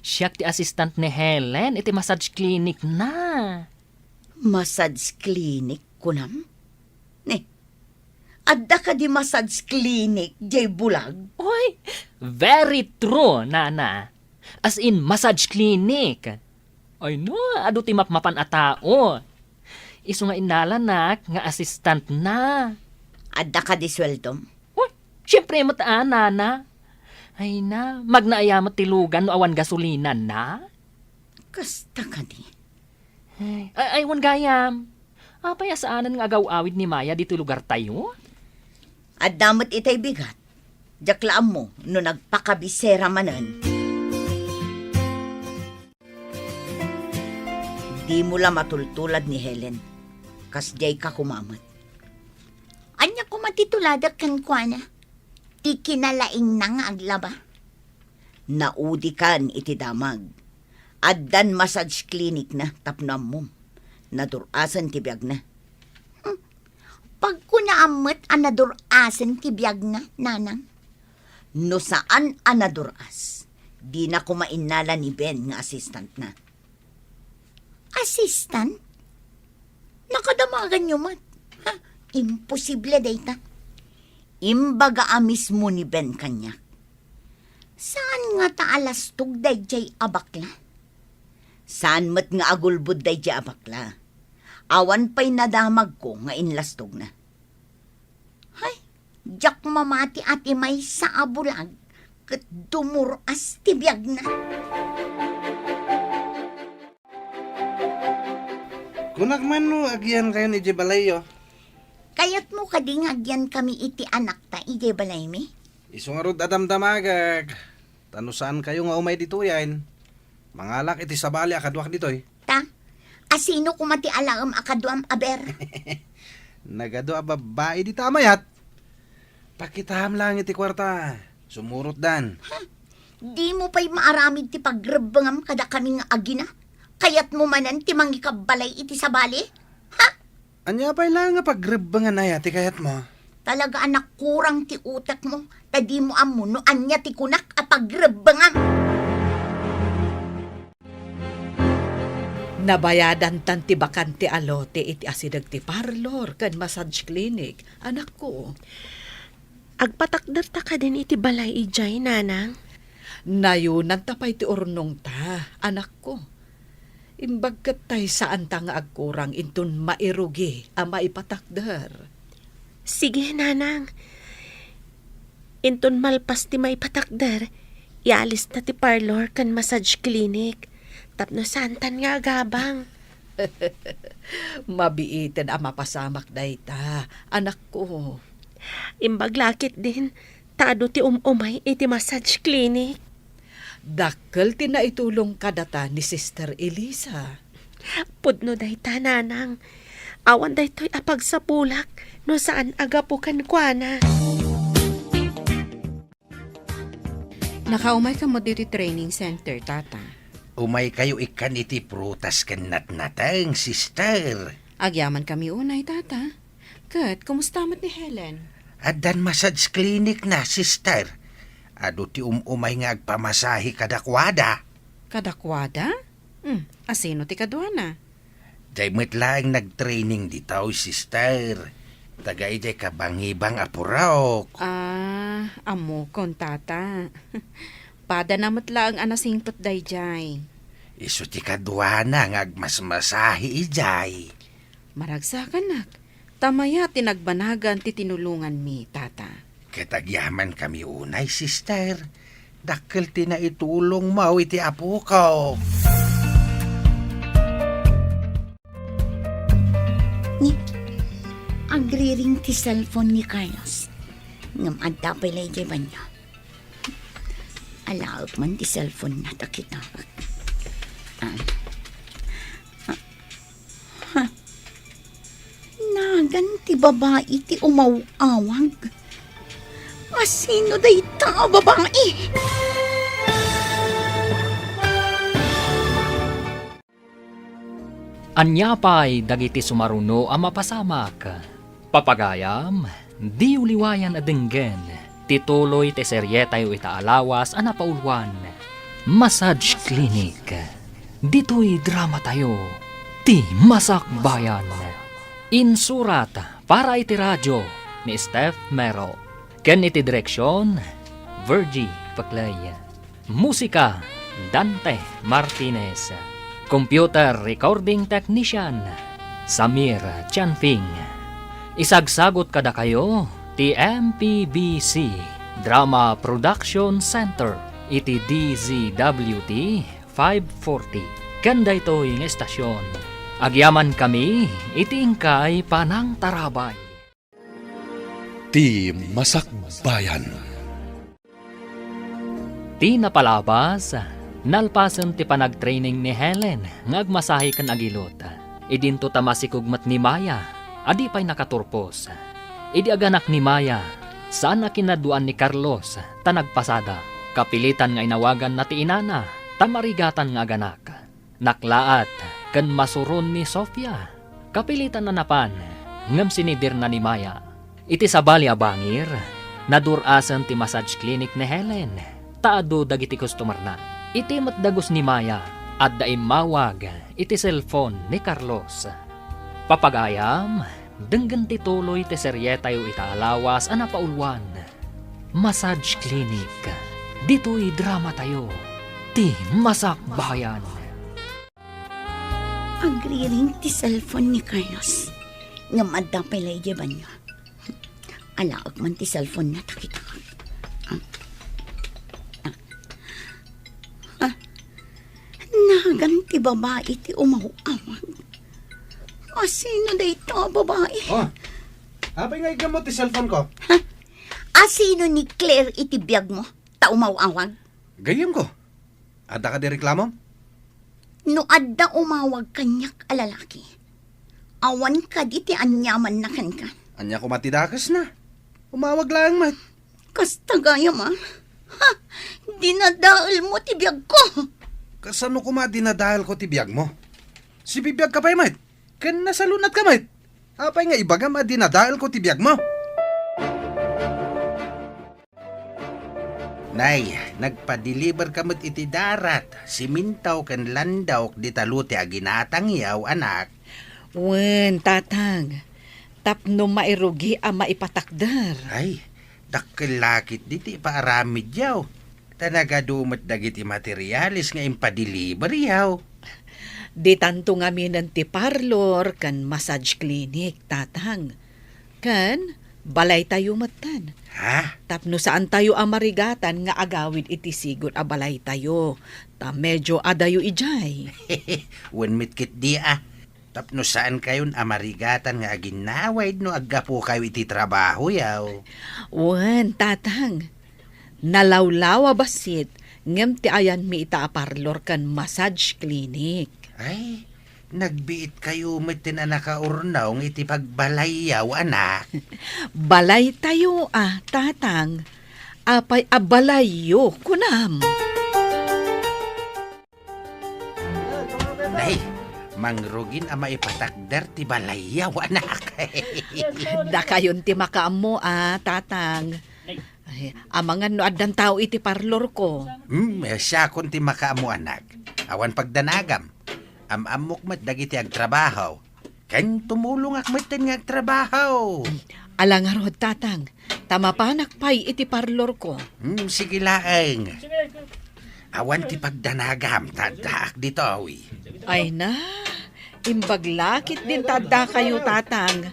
Siak ti assistant ni Helen iti massage clinic na. Massage clinic, kunam? Ni, adda kadi massage clinic diay bulag? Oy, very true, Nana. As in, massage clinic. Ay no, adu ti mapmapan a tao. Isu nga innalanak nga assistant na. Adda kadi sueldom? Uy, siyempre met a, Nana. Ay na, magna aya met ti lugan no awan gasolina na? Kasta kadi. Ay, ay, ay, wen gayam. Apay a saanen nga agaw-awid ni Maya ditoy lugartayo? Adda met itay bigat. Diak la ammo no nagpakabisera manen. Dimo la matultulad ni Helen. Kasdiay ka koma met. Ania koma ti tuladek kenkuana? Ti kinalaingna nga aglaba? Naudikan iti damag. Addan massage clinic na tapno ammom. Nadur-asen ti biagna. Hmm. Pagkunaam met a nadur-asen ti biagna, Nanang. No saan a nadur-as, dina koma innala ni Ben nga assistant na. Assistant? Nakadamaganyo met? Ha? Imposible dayta. Imbaga a mismo ni Ben kaniak. Saan ngata a lastog daydiay a bakla? Saan met nga agulbod daydiay a bakla? Awan pay nadamagko nga inlastogna. Hay, diak mamati a ti maysa a bulag ket dumur-as ti biagna. Kunak man no agyankayon idiay balayyo. Kayatmo kadi nga agyankami iti anakta idiay balaymi? Isu ngarud a damdamagek. Ta no saankayo nga umay ditoyen, mangalak iti sabali a kaduak ditoy. Ta, asino koma ti alaem a kaduam, aber? Nagadu a babbai dita a mayat. Pakitaam laeng iti kuarta. Sumurotdan. Ha? Dimo pay maaramid ti pagrebbengam kadakami nga agina? Kayatmo manen ti mangikabbalay iti sabali? Ha? Ania pay laeng a pagrebbengan aya ti kayatmo? Talaga a nakurang ti utekmo, ta dimo ammo no ania ti kunak a pagrebbengam. Nabayadantan ti bakante a lote iti asideg ti parlor ken massage clinic, anakko. Agpatakderta kadin iti balay idiay, Nanang? Nayonanta pay ti urnongta, anakko. Imbag ket tay saanta nga agkurang inton mairugi a maipatakder. Sige, Nanang. Inton malpas ti maipatakder, ialista ti parlor ken massage clinic tapno saantan nga agabang. Mabiiten a mapasamak dayta, anakko. Imbag la ketdin, ta adu ti um-umay iti massage clinic. Dakkel ti naitulong kadata ni Sister Elisa. Pudno dayta, Nanang. Awan daytoy a pagsapulak no saan a gapu kenkuana. Nakaumayka met ditoy training center, Tata. Umaykayo ikkan iti prutas ken natnateng, Sister. Agyamankami unay, Tata. Ket, kumusta met ni Helen? Addan massage clinic na, Sister. Adu ti um-umay nga agpamasahe kadakuada. Kadakuada? Hmm, asino ti kaduana? Diay met laeng nagtraining ditoy, Sister. Taga idiay kabangibang a purok. Ah, ammokon, Tata. Padana met laeng a nasingpet daydiay. Isu ti kaduana nga agmasmasahe idiay. Maragsakanak, ta mayat ti nagbanagan ti tinulonganmi, Tata. Ket agyamankami unay, Sister. Dakkel ti naitulongmo iti apoko. Ni, agriring ti cellphone ni Carlos. Ngem adda pay la idiay banio. Alaek man ti cellphone na, ta kita. Ah. Ah. Ha? Nagan ti babai ti umaw-awag. Asino dayta a babai? Ania pay dagiti sumaruno a mapasamak? Papagayam, diyo liwayan a denggen ti tuloy ti serietayo ita a lawas a napauluan, Massage Clinic. Ditoy dramatayo, ti Masakbayan. Insurat para iti radio ni Steph Mero, ken iti direksion, Virgie Paclay. Musika, Dante Martinez. Computer recording technician, Samir Chanfing. Isagsagot kadakayo ti M P B C Drama Production Center iti D Z W T five forty. Ken daytoy nga estasyon, agyamankami iti inkay panangtarabay. Ti Masakbayan. Ti napalabas, nalpasen ti panagtraining ni Helen nga agmasahe ken agilot. Idinto ta masikog met ni Maya a di pay nakaturpos. Idi aganak ni Maya, saan a kinaduan ni Carlos ta nagpasada. Kapilitan nga inawaganna ti inana ta marigatan nga aganak. Naklaat ken masuron ni Sofia. Kapilitan a napan, ngem sinidirna ni Maya. Iti sabali a bangir, nadur-asen ti massage clinic ni Helen, ta adu dagiti customerna. Iti met dagus ni Maya, adda immawag iti cellphone ni Carlos. Papagayam, denggen ti tuloy ti serietayo ita a lawas a napauluan, Massage Clinic. Ditoy dramatayo, ti Masakbayan. Agriring ti cellphone ni Carlos. Ngem adda pay la idiay banio. Alaek man ti cellphone na, ta kita. Ah. Ah. Nagan ti babai ti umaw-awag. Asino dayta a babai? Oh, apay nga igam mo ti cellphone ko? Ha? Asino ni Claire iti biag mo? Ta umaw-awag? Gayyem ko. Adda kadi reklamom? No adda umawag kaniak a lalaki, awan kadi ti aniamanna kenka. Ania koma ti dakesna? Umawag laeng met. Kasta gayam a. Ha! Dinadael mo ti biag ko! Kasano koma dinadael ko ti biag mo? Sibibiag ka pay met. Ken nasalunat ka met. Apay nga ibagam a dinadael ko ti biag mo? Nay, nagpadeliver ka met iti darat, siminto ken landok dita lote a ginatangyaw, anak. Wen, tatang. Tapno mairugi a maipatakder. Ay, dakkel la ketdi ti ipaaramidyaw. Ta nagadu met dagiti materiales nga impadeliver yaw. Ditanto ngaminen ti parlor ken massage clinic, tatang. Ken balaytayo metten. Ha? Tapno saantayo a marigatan nga agawid iti sigud a balaytayo, ta medio adayo idiay. Wen met ketdi a. Tapno saankayon a marigatan nga aginnawid no aggapukayo iti trabahoyaw. Wen, tatang. Nalawlaw a bassit, ngem ti ayanmi ita a parlor ken massage clinic. Ay, nagbiitkayo metten a nakaurnong iti pagbalayyaw, anak. Balaytayo a, tatang. Apay a balayyo, kunam? Nay, mangrugin a maipatakder ti balayyaw, anak. Dakayon ti makaammo a, tatang. Ay, amangan no addan tao iti parlorko. Hmm, siakon ti makaammo, anak. Awan pagdanagam. Am-ammok met dagiti agtrabaho. Ken tumulongak metten nga agtrabaho. Ala ngarud, tatang, ta mapanak pay iti parlorko. Hmm, sige laeng. Awan ti pagdanagam, ta addaak ditoy. Ay na, imbag la ketdin ta addakayo, tatang.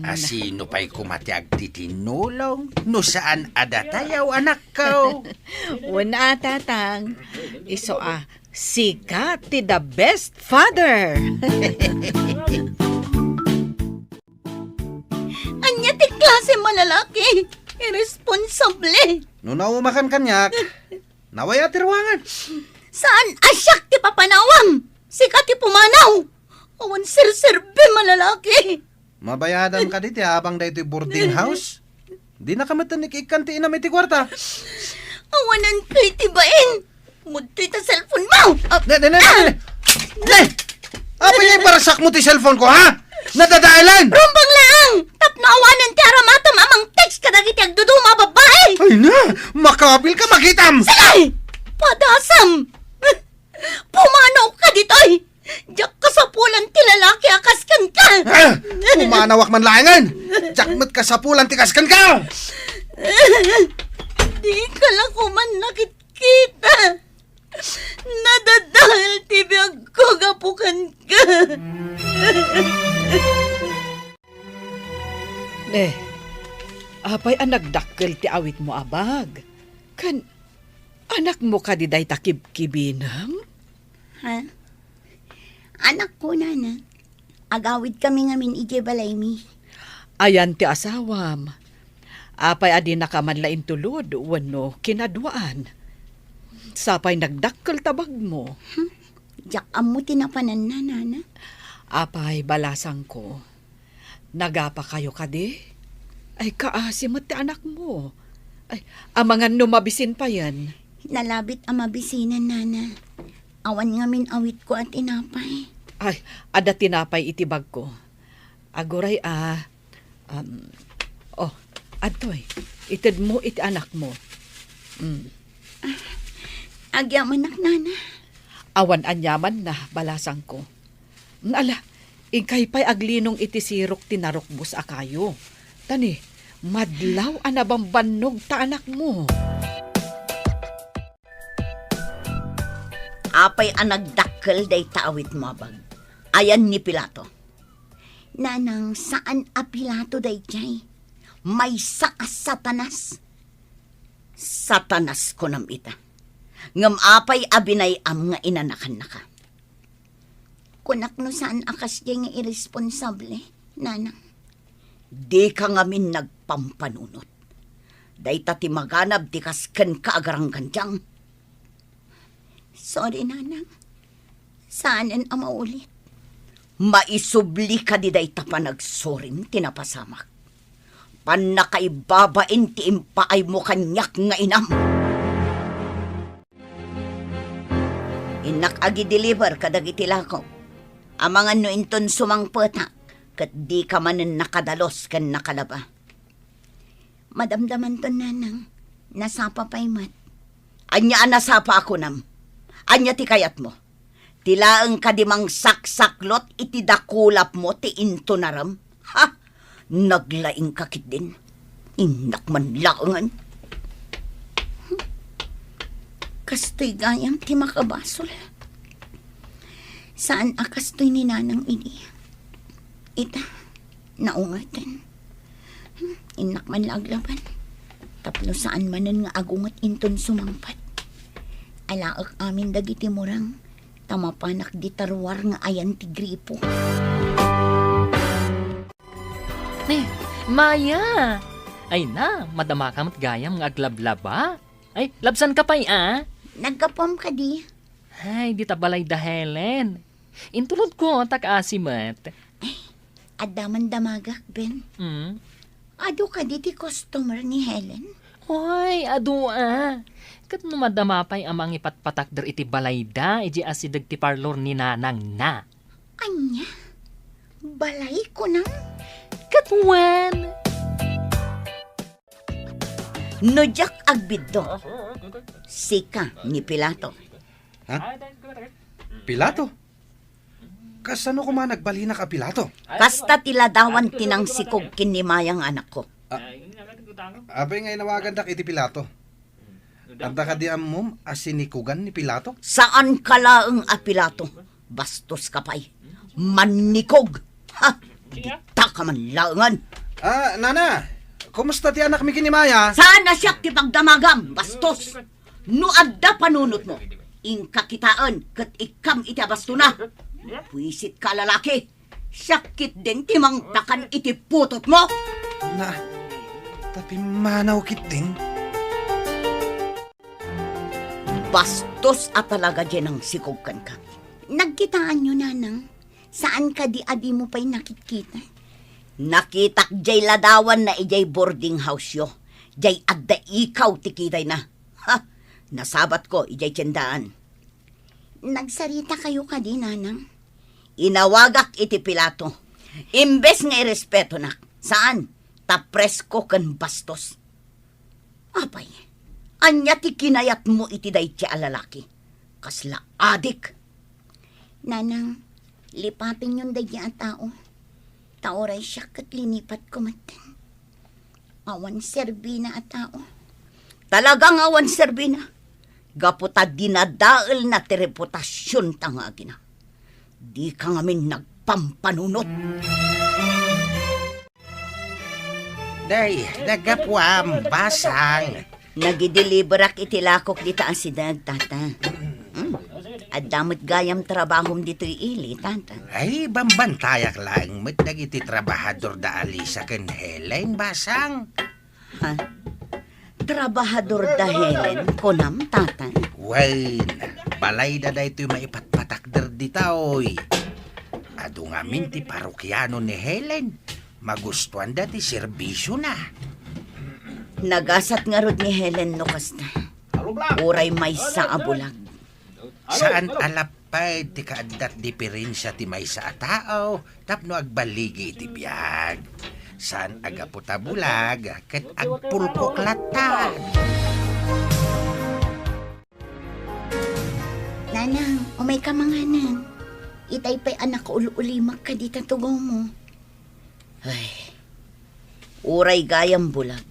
Asino pay koma ti agtitinnulong no saan a datayaw, anakko? Wen a, tatang. Isu a, sika ti the best father. Ania ti klase a lalaki? Irresponsable. No naumakan kaniak, nawaya ti ruangan. Saan a siak ti papanawam? Sika ti pumanaw. Awan serserbi a lalaki. Mabayadam kadi ti abang daytoy boarding house? Dinaka met ikkan ti inam iti kuarta. Awanan kay ti bain. Pumudtoy ta cellphone mo. Ah, ne, ne, ne, ne, ne. Ah! Ne! Apay nga ibarasakmo ti cellphone ko, ha? Nadadaelen! Rumbeng laeng! Tapno awanen ti aramatem a mang-text kadagiti agduduma a babbai! Ay na! Makabil ka, makitam! Sige! Padasam! Pumanaw ka ditoy! Diak kasapulan ti lalaki a kas kenka! Ah! Pumanawak man laengen! Diak met kasapulan ti kas kenka! Di ka la koma nakitkita! Nadadael ti biagko gapu kenka. Ne, apay a nagdakkel ti awitmo a bag? Ken anakmo kadi dayta kibkibinem? Ha? Anakko, nana. Agawidkami ngamin idiay balaymi. Ayan ti asawam. Apay a dinaka man la intulod wenno kinaduaan? Sapay nagdakkel ta bagmo. Hmm, diak ammo ti napananna, nana. Apay, balasangko. Nagapakayo kadi? Ay, kaasi met ti anakmo. Ay, amangan no mabisin payen. Nalabit a mabisinen, nana. Awan ngamin awitko a tinapay. Ay, adda tinapay iti bagko. Aguray a, um, oh, adtoy, itedmo iti anakmo. Mm. Agyamanak, nana. Awan aniamanna, balasangko. Ala, inkay pay aglinong iti sirok ti narukbos a kayo. Tani, madlaw a nabambannog ta anakmo. Apay a nagdakkel dayta awitmo a bag? Ayan ni Pilato? Nanang, saan a Pilato daydiay. Maysa a Satanas. Satanas kunam ita. Ngem apay a binay-am nga inanakannaka? Kunak no saan a kasdiay nga irresponsable, nanang. Dika ngamin nagpampanunot. Dayta ti maganab ti kas kenka a garanggandiang. Sorry, nanang. Saanen a maulit. Maisubli kadi dayta panagsorim ti napasamak. Pannakaibabain ti impaaymo kaniak nga inam. Innak agi-deliver kadagiti lakok. Amangan no inton sumangpetak, ket dika manen nakadalus ken nakalaba. Madamdamanton, nanang. Nasapa pay met. Ania a nasapa a kunam? Ania ti kayatmo? Ti laeng kadi mangsaksaklot iti dakulapmo ti intunarem? Ha? Naglaingka ketdin. Innak man laengen. Kastoy gayam ti makabasol. Saan a kastoy ni nanang idi. Ita, naungetan. Hmm, innak man la aglaban. Tapno saan manen nga agunget inton sumangpet. Alaek amin dagiti murang, ta mapanak dita ruar nga ayan ti gripo. Ne, Maya! Ay na, madamaka met gayam nga aglablaba. Ay, labsanka pay, a? Naggapuam kadi. Ay, dita balay da Helen. Intulodko, ta kaasi met. Ay, adda man damagak, Ben. Mm. Adu kadi ti customer ni Helen? Oy, adu a. Ket no madama pay a mangipatpatakder iti balayda, idiay asideg ti parlor ni nanangna. Ania? Balay kunam? Ket wen. No diak agbiddut, sika ni Pilato. Ha? Pilato? Kasano koma nagbalinak a Pilato? Kasta ti ladawan ti nangsikog ken ni Maya nga anakko. A-, apay nga inawagandak iti Pilato? Adda kadi ammom a sinikugan ni Pilato? Saanka laeng a Pilato. Bastoska pay. Mannikog. Ha? Dita ka man laengen. Ah, nana, kumusta ti anakmi ken ni Maya? Saan a siak ti pagdamagam, bastos? No adda panunotmo, inka kitaen ket ikkam iti abastona. Buisit ka a lalaki. Siak ketdin ti mangpakan iti putotmo. Na, ta pimmanaw ketdin. Bastos a talaga diay nangsikog kenka. Nagkitaanyo, nanang? Saan kadi a dimo pay nakitkita? Nakitak diay ladawanna idiay boarding house-yo. Diay adda ikaw ti kitayna. Ha! Nasabatko idiay tiendaan. Nagsaritakayo kadi, nanang? Inawagak iti Pilato. Imbes nga irespetonak, saan, ta presko ken bastos. Apay, ania ti kinayatmo iti daydi a lalaki? Kasla adik. Nanang, lipatenyon daydi a tao. Ta uray siak ket linipatko metten. Awan serbina a tao. Talaga nga awan serbina. Gapu ta dinadaelna ti reputasionta nga agina. Dika ngamin nagpampanunot. Day, naggapuam, basang. Nagideliverak iti lakok dita a sideg, tata. Hmm. Adda met gayam trabahom ditoy ili, tata. Ay, bambantayak laeng met dagiti trabahador da Alisa ken Helen, basang. Ha? Trabahador da Helen, kunam, tata? Wen, balayda daytoy maipatpatakder ditoy. Adu ngamin ti parokiano ni Helen. Magustuanda ti serbisiona. Nagasat ngarud ni Helen no kasta. Uray maysa a bulag. Saan a lapped ti kaaddat diferensia ti maysa a tao tapno agbaligi iti biag. Saan a gapu ta bulag ket agpulkok latta. Nanang, umayka manganen. Itay pay a nakaul-ulimek kadi ta tugomo. Ay, uray gayam bulag,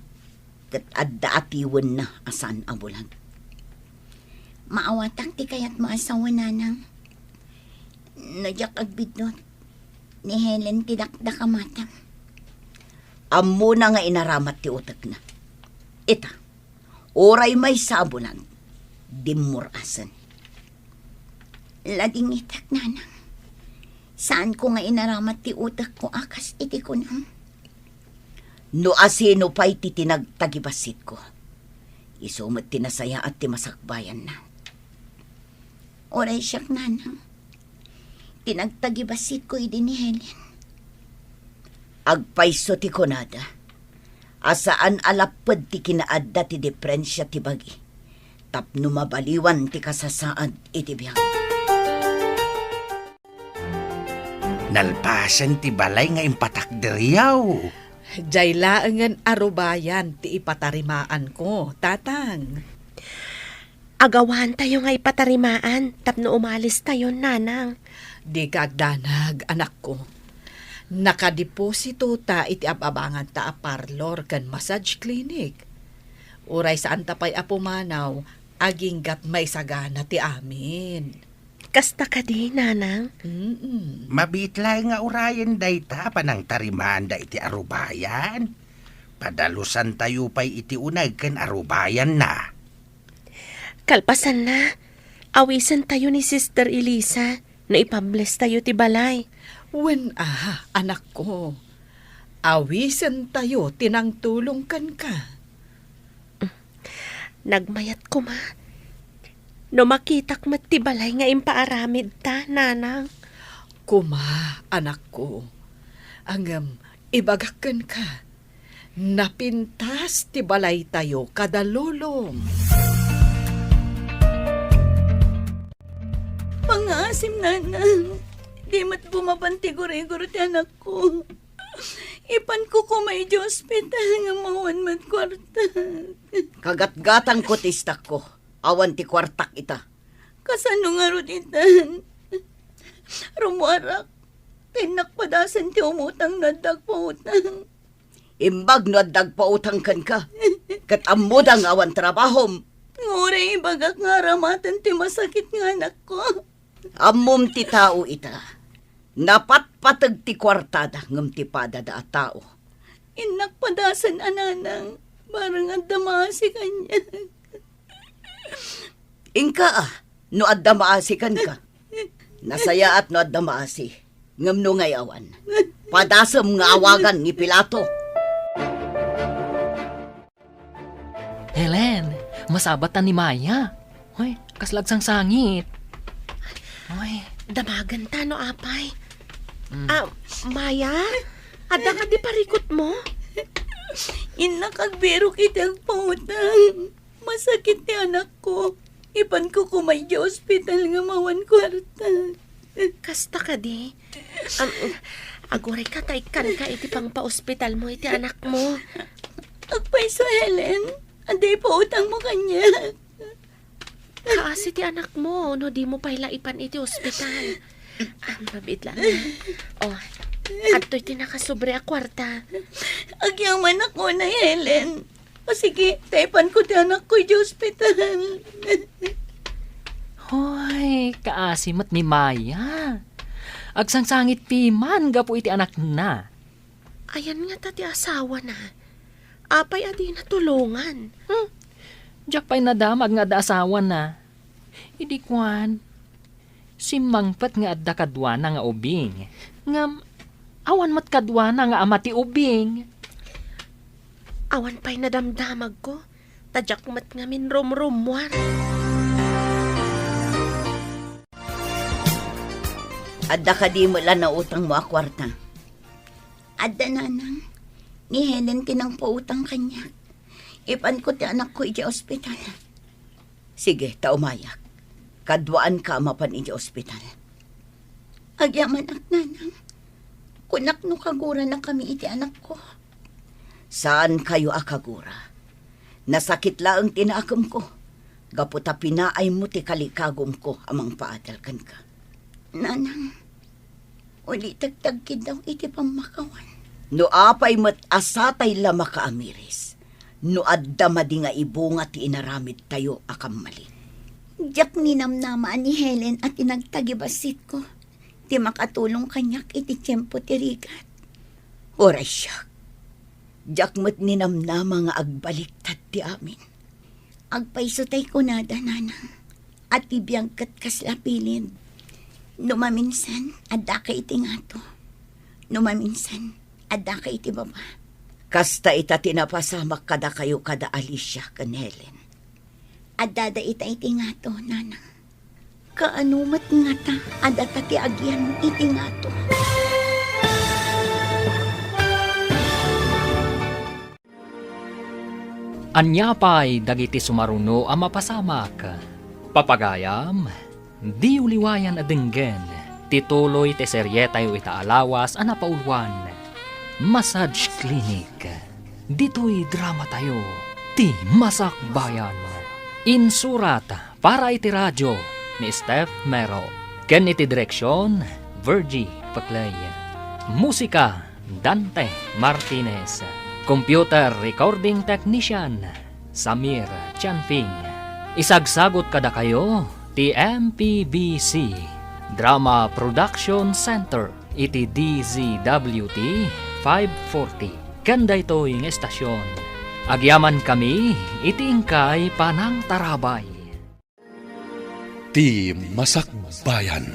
ket adda atiwenna a saan a bulag. Maawatak ti kayatmo a sawen, nanang. No diak agbiddut, ni Helen ti dakdakamatem. Ammona nga inaramat ti utekna. Ita, uray maysa a bulag, dimmur-asen. Ladingitek, nanang. Saanko nga inaramat ti utekko a kas iti kunam. No asino pay ti tinagtagibasitko, isu met ti nasayaat ti masakbayanna. Uray siak, nanang. Tinagtagibasitko idi ni Helen. Agpayso ti kunada a saan a lapped ti kinaadda ti diferensia ti bagi tapno mabaliwan ti kasasaad iti biag. Nalpasen ti balay nga impatakderyaw. Diay laengen a rubayan ti ipatarimaanko, Tatang. Agawantayo nga ipatarimaan tapno umalistayon, nanang. Dika agdanag, anakko. Nakadeposito ta iti ab-abanganta a parlor ken massage clinic. Uray saanta pay a pumanaw, aginggat maisagana ti amin. Kasta kadi, nanang? Mm-mm. Mabiit laeng nga urayen dayta a panangtarimaanda iti arubayan. Padalusantayo pay iti uneg ken arubayanna. Kalpasanna, awisentayo ni Sister Elisa no ipablestayo ti balay. Wen a, anakko. Awisentayo ti nangtulong kenka. Nagmayat koma no makitak met ti balay nga impaaramidta, nanang. Koma, anakko. Ngem, ibagak kenka, napintas ti balaytayo kada lulong. Pangngaasim, nanang. Di met bumaban ti gurigor ti anakko. Ipanko koma idiay ospital ngem awan met kuarta. Kagatgatangko ti istakko. Awan ti kuartak ita. Kasano ngarud itan? Rummuarak. Innak padasen ti umutang no adda agpautang. Imbag no adda agpautang kenka. Ket ammoda nga awan trabahom. Nga uray ibagak nga aramaten ti masakit nga anakko. Ammom ti tao ita. Napatpateg ti kuartada ngem ti padada a tao. Innak padasen a nanang, bareng adda maasi kaniak. Inka a, no adda maasi kenka. Nasayaat no adda maasi, ngem no ngay-awan, padasem nga awagan ni Pilato. Helen, masabatan ni Maya. Ay, kasla agsangsangit. Ay. Damagenta no apay. Mm. Ah, Maya? Adda kadi parikutmo? Innak agbirok iti agpautang. Masakit ti anakko. Ipanko koma idiay ospital ngem awan kuarta. Kasta kadi? Am, agurayka ta ikkanka iti pangpaospitalmo iti anakmo. Agpayso, Helen. Adda ipautangmo kaniak. Kaasi ti anakmo, no dimo pay la ipan iti ospital. Ah, mabiit lang. Oh, adtoy ti nakasobra a kuarta. Agyamanak unay, Helen. O sige, ta ipanko ti anakko iti ospital. Hoy, kaasi met ni Maya. Agsangsangit piman gapu iti anakna. Ayan ngata ti asawana. Apay a dina tulongan? Hmm. Diak pay nadamag nga adda asawana. Idi kuan, simmangpet nga adda kaduana nga ubing. Ngem, awan met kaduana nga ama ti ubing. Awan pay nadamdamagko, ta diak met ngamin rumrummuar. Adda kadi met la nautangmo a kuarta? Adda, nanang. Ni Helen ti nangpautang kaniak. Ipanko ti anakko idiay ospital. Sige, ta umayak. Kaduaanka a mapan idiay ospital. Agyamanak, nanang. Kunak no kaguranakami iti anakko. Saankayo a kagura. Nasakit laeng ti nakemko. Gapu ta pinaaymo ti kalikagumko a mangpaadal kenka. Nanang, ulitek ti agkiddaw iti pammakawan. No apay met a satay la makaamiris, no adda madi nga ibunga ti inaramidtayo a kammalin. Diak ninamnama a ni Helen a ti nagtagibassitko ti makatulong kaniak iti tiempo ti rigat. Uray siak, diak met ninamnama nga agbaliktad ti amin. Agpayso tay kunada, nanang, a ti biag ket kasla pilin. No maminsan, addaka iti ngato. No maminsan, addaka iti baba. Kasta ita ti napasamak kadakayo kada Alicia ken Helen. Addada ita iti ngato, nanang. Kaano met ngata a data ti agyan iti ngato? Ania pay dagiti sumaruno a mapasamak? Papagayam, diyo liwayan a denggen ti tuloy ti serietayo ita a lawas a napauluan, Massage Clinic. Ditoy dramatayo, ti Masakbayan. Insurat para iti radio ni Steph Mero, ken iti direksion, Virgie Paclay. Musika, Dante Martinez. Computer recording technician, Samir Chanfing. Isagsagot kadakayo ti M P B C Drama Production Center iti D Z W T five forty. Ken daytoy nga estasion, agyamankami iti inkay panangtarabay. Ti Masakbayan.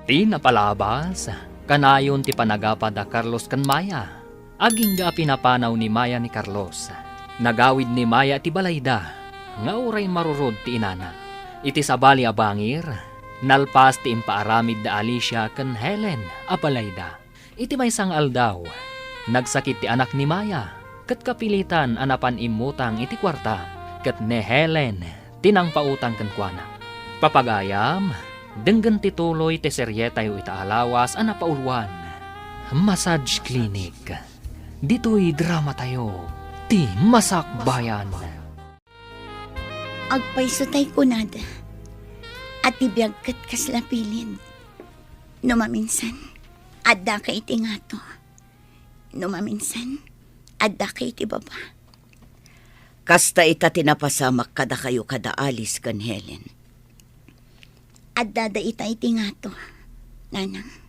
Ti napalabas, kanayon ti panagapa da Carlos ken Maya. Agingga a pinapanaw ni Maya ni Carlos. Nagawid ni Maya ti balayda, nga uray marurod ti inana. Iti sabali a bangir, nalpas ti impaaramid da Alicia ken Helen a balayda. Iti maysa nga aldaw, nagsakit ti anak ni Maya, ket kapilitan a napan immutang iti kuarta, ket ni Helen ti nangpautang kenkuana. Papagayam, denggen ti tuloy ti serietayo ita a lawas a napauluan, Massage Clinic. Ditoy dramatayo, ti Masakbayan. Agpayso tay kunada, a ti biag ket kasla pilin. No maminsan, addaka iti ngato. No maminsan, addaka iti baba. Kasta ita ti napasamak kadakayo kada Alice ken Helen. Addada ita iti ngato, nanang.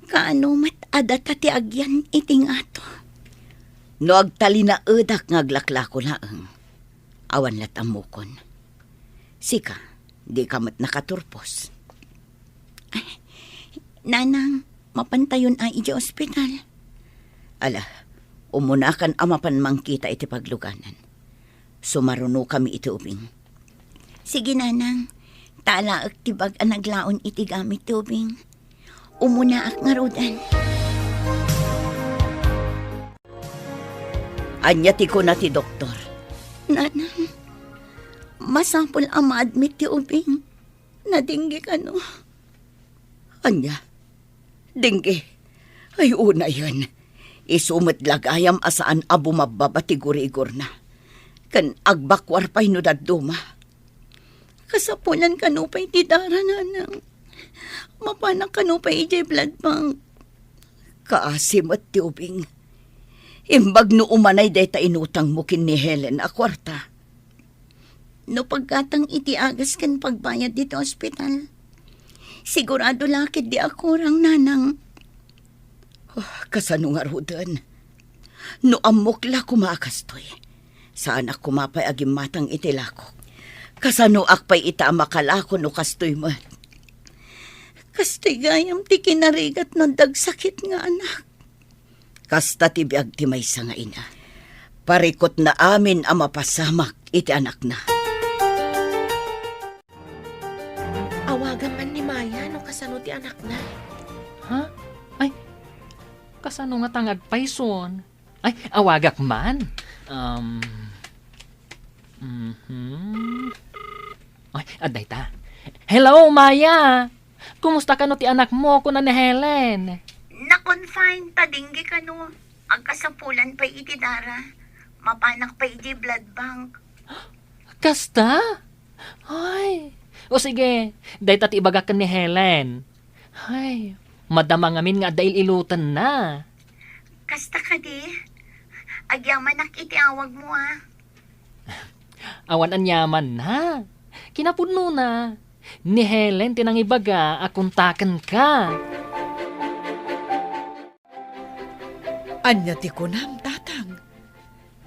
Kaano met a data ti agyan iti ngato? No agtalinaedak nga aglaklako laeng, awan lat ammokon. Sika, dika met nakaturpos. Ay, nanang, mapantayon a idiay ospital. Ala, umunakan a mapan mangkita iti pagluganan. Sumarunokami iti ubing. Sige, nanang. Ta alaek ti bag a naglaon iti gamit ti ubing. Umunaak ngaruden. Ania ti kuna ti doktor? Nanang, masapul a ma-admit ti ubing. Nadinggi kano? Ania? Dinggi? Ay, unayen. Isu met la gayam a saan a bumabbaba ti gurigorna. Ken agbakuar pay no dadduma. Kasapulan kano pay ti dara, nanang. Mapanak kano pay idiay blood bank. Kaasi met ti ubing. Imbag no umanay dayta inutangmo ken ni Helen a kuarta. No paggatang iti agas ken pagbayad ditoy ospital, sigurado la ketdi a kurang, nanang. Oh, kasano ngaruden? No ammok la koma a kastoy, saanak koma pay a gimmatang iti lakok. Kasanoak pay ita a makalako no kastoy met? Kastoy gayam ti kinarigat no adda agsakit nga anak. Kasta ti biag ti maysa nga ina. Parikutna amin a mapasamak iti anakna. Awagam man ni Maya no kasano ti anakna. Ha? Ay, kasano ngata nga agpayson? Ay, awagak man. Um, mhm. Ay, adda ita. Hello, Maya! Kumusta kano ti anakmo, kuna ni Helen? Na-confine ta dinggi kano. Agkasapulan pay iti dara. Mapanak pay iti blood bank. Kasta? Ay, o sige, dayta ti ibagak ken ni Helen. Ay, madama ngamin nga adda il-ilutenna. Kasta kadi? Agyamanak iti awagmo, a. Awan aniamanna. Kinapudnona, ni Helen ti nangibaga a kontakenka. Ania ti kunam, Tatang?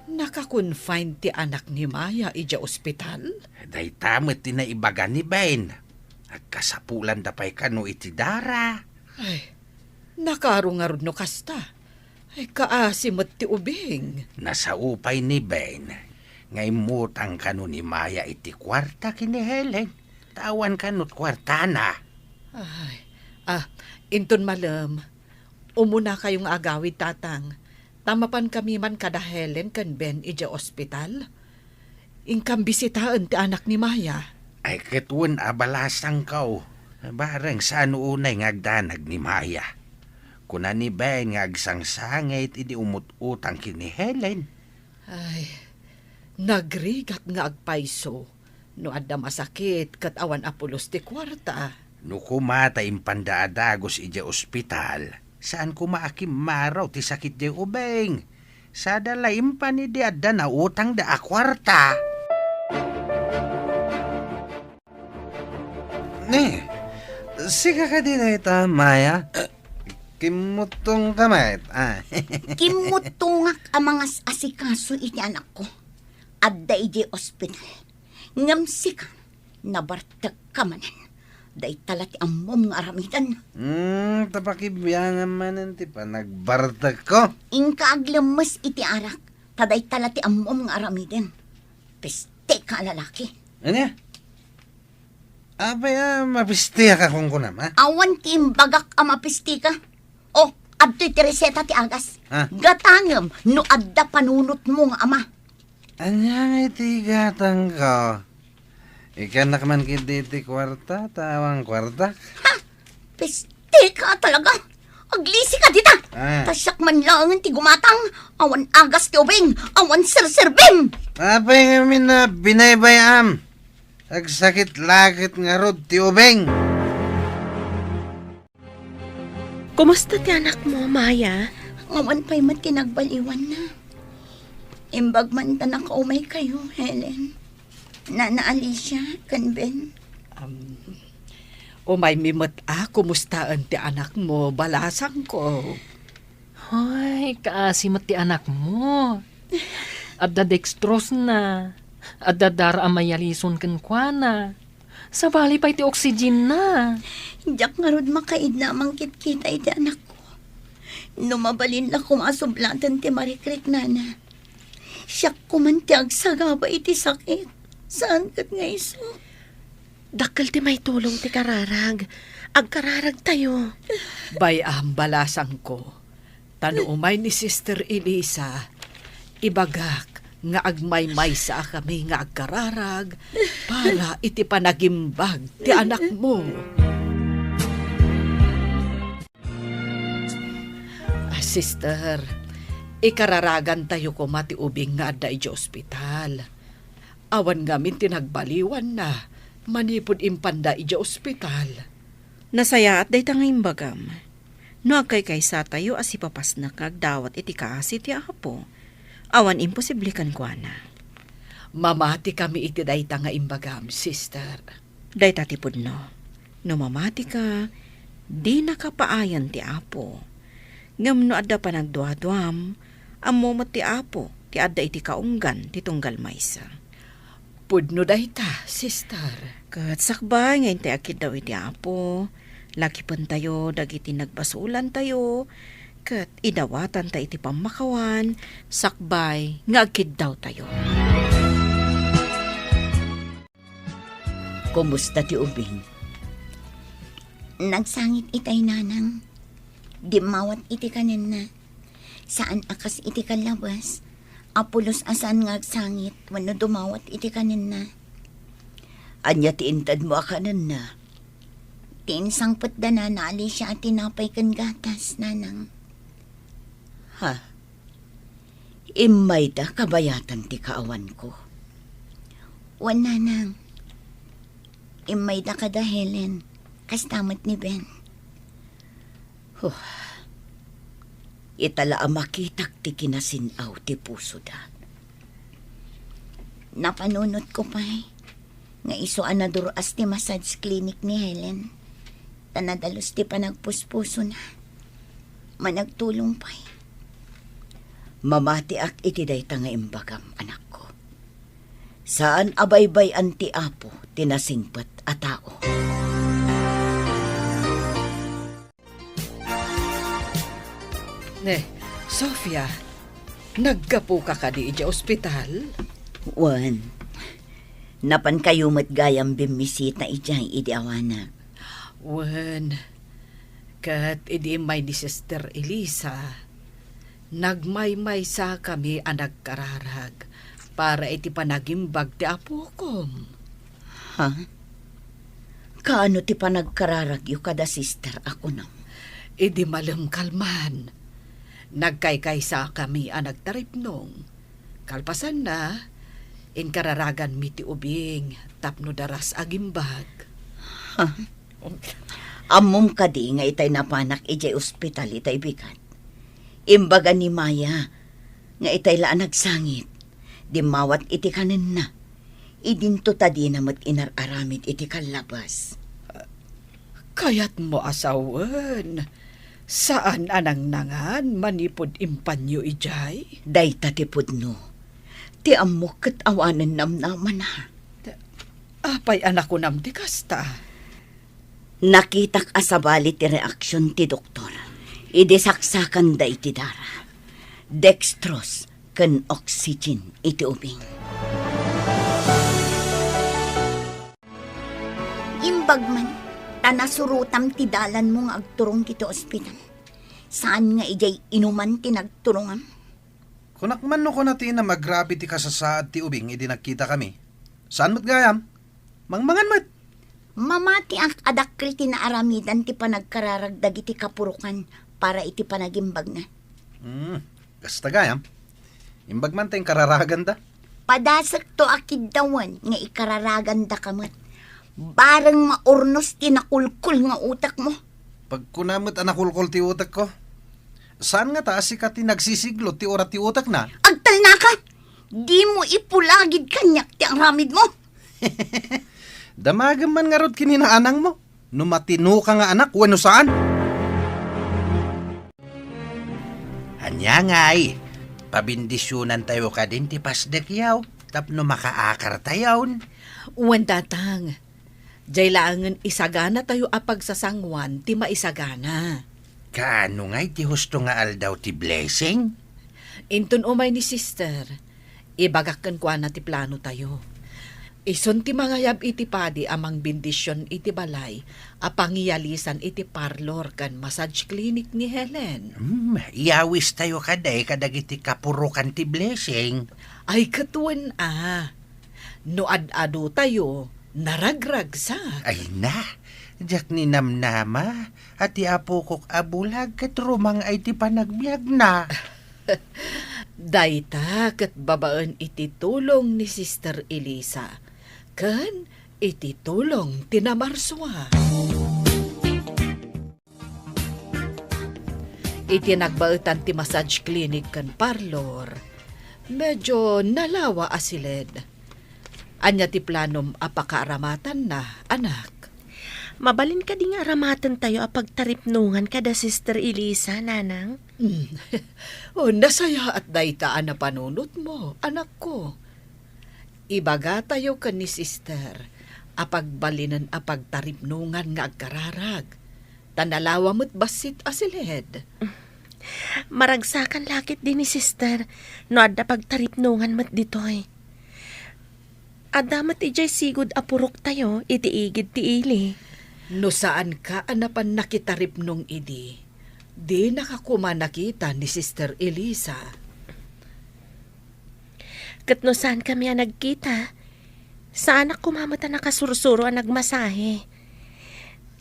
Naka-confine ti anak ni Maya idiay ospital? Dayta met ti naibaga ni Ben. Agkasapulanda pay kano iti dara. Ay, nakaro ngarud no kasta. Ay, kaasi met ti ubing. Nasao pay ni Ben nga immutang kano ni Maya iti kuarta ken ni Helen. Ta awan kano ti kuartana. Ay, ah, inton malem, umunakayo nga agawid, Tatang, ta mapankami man kada Helen ken Ben idiay ospital. Inkam bisitaen ti anak ni Maya. Ay, ket wen a balasangko. Bareng saan unay nga agdanag ni Maya. Kuna ni Ben nga agsangsangit idi umut-utang ken ni Helen. Ay, nagrigat nga agpayso. No adda masakit ket awan a pulos ti kuarta. No koma ta impanda a dagus idiay ospital, saan koma a kimmaraw ti sakit diay ubing. Sada la impan idi adda nautangda a kuarta. Ne, sika kadi dayta, Maya? Kimmuttongka met, a. Kimmuttongak a mangas-asikaso iti anakko. Adda idiay ospital. Ngem sika, nabartekka manen. Dayta la ti ammom nga aramiden. Hmm, ta pakibiangam manen ti panagbartekko. Inka aglemmes iti arak, ta dayta la ti ammom nga aramiden. Pisteka a lalaki. Ania? Apay a mapistiak a kunkunam, a? Awan ti imbagak a mapistiak. O, adtoy ti reseta ti agas. A? Gatangem no adda panunotmo nga ama. Ania ngay ti igatangko? Ikkannak man ketdi ti kuarta, ta awan kuartak. Ha? Pisteka talaga! Aglisika dita! A? Ta siak man laengen ti gumatang, awan agas ti ubing, awan serserbim! Apay ngamin a binaybay-am? Agsakit la ket ngarud ti ubing. Kumusta ti anakmo, Maya? Awan pay met ti nagbaliwanna. Imbag man ta nakaumaykayo, Helen. Nana Alicia, ken Ben. Um, umaymi met a kumustaen ti anakmo, balasangko. Hoy, kaasi met ti anakmo. Adda dextrose na. Adda dara a mayalison kenkuana. Sabali pay ti oxygen na. Diak ngarud makaidna a mangkitkita iti anakko. No mabalin la koma a sublaten ti marikriknana. Siak koman ti agsagaba iti sakit. Saan ket nga isu? Dakkel ti maitulong ti kararag. Agkararagtayo. Bay-am, balasangko. Ta no umay ni Sister Elisa, ibagak nga agmaymaysa a kami nga agkararag para iti panagimbag ti anakmo. Ah, sister, ikararagantayo koma ti ubing nga adda idiay ospital. Awan ngamin ti nagbaliwanna manipud impanda idiay ospital. Nasayaat dayta nga imbagam. No agkaykaysatayo a sipapasnek nga agdawat iti kaasi ti Apo, awan imposible kenkuana. Mamati kami iti dayta nga imbagam, sister. Dayta ti pudno. No mamatika, dinaka paayan ti Apo. Ngem no adda panagduaduam, ammo met ti Apo ti adda iti kaunggan ti tunggal maysa. Pudno dayta, sister. Ket sakbay nga intay agkiddaw iti Apo, lakipentayo dagiti nagbasolantayo, ket idawatanta iti pammakawan, sakbay nga agkiddawtayo. Kumusta ti ubing? Nagsangit itay, nanang. Dimmawat iti kanenna. Saan a kas iti kallabas a pulos a saan nga agsangit wenno dumawat iti kanenna. Ania ti intedmo a kanenna? Ti insangpet da Nana Alicia a tinapay ken gatas, nanang. Ha? Immayda kabayatan ti kaawanko? Wen, nanang. Immayda kada Helen. Kasta met ni Ben. Huh. Ita la a makitak ti kinasin-aw ti pusoda. Napanunotko pay nga isu a nadur-as ti massage clinic ni Helen, ta nadalus ti panagpuspusona. Managtulong pay. Mamatiak iti dayta nga imbagam, anakko. Saan a baybay-an ti Apo ti nasingpet a tao. Ne, Sofia, naggapuka kadi idiay ospital? Wen, napankayo met gayam bimmisita idiay idi awanak. Wen, ket idi immay ni Sister Elisa, nagmaymaysa kami a nagkararag para iti panagimbag ti apokom. Ha? Kaano ti panagkararagyo kada sister a kunam? Idi malem kalman, nagkaykaysa kami a nagtaripnong. Kalpasanna, inkararaganmi ti ubing tapno daras agimbag. Ha? Ammom kadi nga itay napanak idiay ospital itay bigat? Imbaga ni Maya nga itay la a nagsangit. Dimmawat iti kanenna. Idinto ta dina met inar-aramid iti kallabas. Kayatmo a sawen, saan a nangnangan manipud impanyo idiay? Dayta ti pudno. Ti ammok ket awanen namnamana. Apay a nakunam ti kasta? Nakitak a sabali ti reaksion ti doktor idi saksakanda iti dara, dextrose ken oxygen iti ubing. Imbag man, ta nasurotam ti dalanmo nga agturong iti ospital. Saan nga idiay inuman ti nagturongam? Kunak man no kuna ti inagrabe ti kasasaad ti ubing idi nagkitakami. Saan met gayam? Mangmangan met. Mamatiak a dakkel ti naaramidan ti panagkararag dagiti kapurokan para iti panagimbagna. Hmm, kasta gayam. Imbag man ta inkararaganda. Padasekto a kiddawen nga ikararagandaka met. Bareng maurnos ti nakulkol nga utekmo. Pagkuna met a nakulkol ti utekko. Saan ngata a sika ti nagsisiglo ti urat ti utekna? Agtalnaka! Dimo ipulagid kaniak ti aramidmo. Damagem man ngarud ken ni naanangmo, no matinoka nga anak wenno saan. Ania ngay, pabendisionantayo kadin ti pasdekyo tapno makaakartayon. Wen, Tatang, diay laengen isaganatayo a pagsasanguan ti maisagana. Kaano ngay ti husto nga aldaw ti blessing? Inton umay ni Sister, ibagak kenkuana ti planotayo. Isun ti mangayab iti padi a mangbendision iti balay a pangyalisan iti parlor ken massage clinic ni Helen. Hmm, iyawistayo kadi kadagiti kapurokan ti blessing. Ay, ket wen a. No ad-adutayo, naragragsak. Ay na, diak ninamnama a ti apokok a bulag ket rumang-ay ti panagbiagna. Dayta ket babaen iti tulong ni Sister Elisa ken iti tulong ti namarsua. Iti nagbaetan ti massage clinic ken parlor, medyo nalawa a siled. Ania ti planom a pakaaramatanna, anak? Mabalin kadi nga aramatentayo a pagtaripnongan kada Sister Elisa, Nanang? Hmm. O, nasayaat dayta a napanunotmo, anakko. Ibagatayo ken ni Sister a pagbalinen a pagtaripnongan nga agkararag, ta nalawa met bassit a siled. Maragsakan la ketdi ni Sister no adda pagtaripnongan met ditoy. Adda met idiay sigud a puroktayo iti igid ti ili. No saanka a napan nakitaripnong idi, dinaka koma nakita ni Sister Elisa. Ket no saankami a nagkita, saanak koma met a nakasursuro a nagmasahe.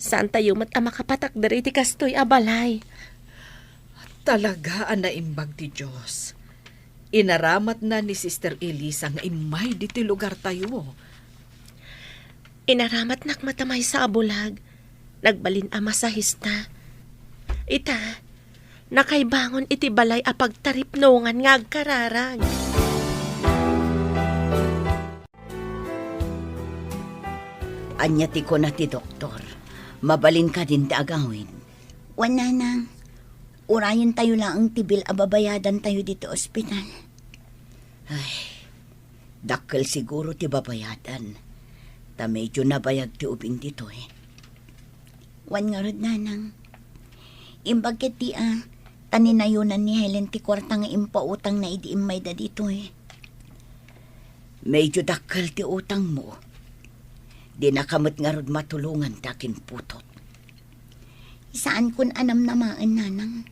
Saantayo met a makapatakder iti kastoy a balay. Talaga a naimbag ti Dios. Inaramatna ni Sister Elisa nga immay ditoy lugartayo. Inaramatnak met a maysa a bulag. Nagbalin a masahista. Ita, nakaibangon iti balay a pagtaripnongan nga agkararag. Ania ti kuna ti doktor? Mabalin kadin ti agawid? Wen, Nanang. Urayentayo laeng ti bill a babayadantayo ditoy ospital. Ay, dakkel siguro ti babayadan. Ta medyo nabayag ti ubing ditoy. Wen ngarud, Nanang. Imbag ketdi a, ta ninayonan ni Helen ti kuarta nga impautangna idi immayda ditoy. Medyo dakkel ti utangmo. Dinaka met ngarud matulongan ti akinputot. Saankon a namnamaen, Nanang.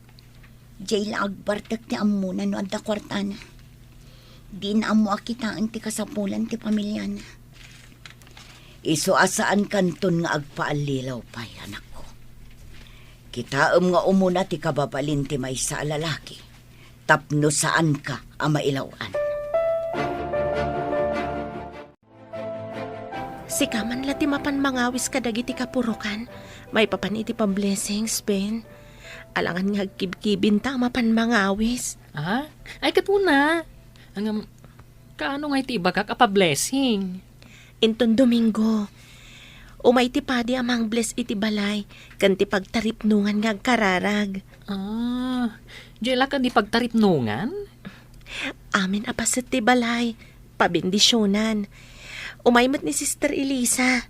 Diay la agbartek ti ammona no adda kuartana. Dina ammo a kitaen ti kasapulan ti pamiliana. Isu a saankanton nga agpaallilaw pay, anakko. Kitaem nga umuna ti kababalin ti maysa a lalaki tapno saanka a mailaw-an. Sika man la ti mapan mangawis kadagiti kapurokan, maipapan iti pa-blessings, Ben. Alangan nga agkibkibinta a mapan mangawis. Ah? Ay, ket una. Ngem, kaano nga iti ibagak a pa-blessing? Inton Domingo, umay ti padi a mang-bless iti balay ken ti pagtaripnongan nga agkararag. Ah, diay la kadi pagtaripnongan? Amin a paset ti balay, pabendisionan. Umay met ni Sister Elisa.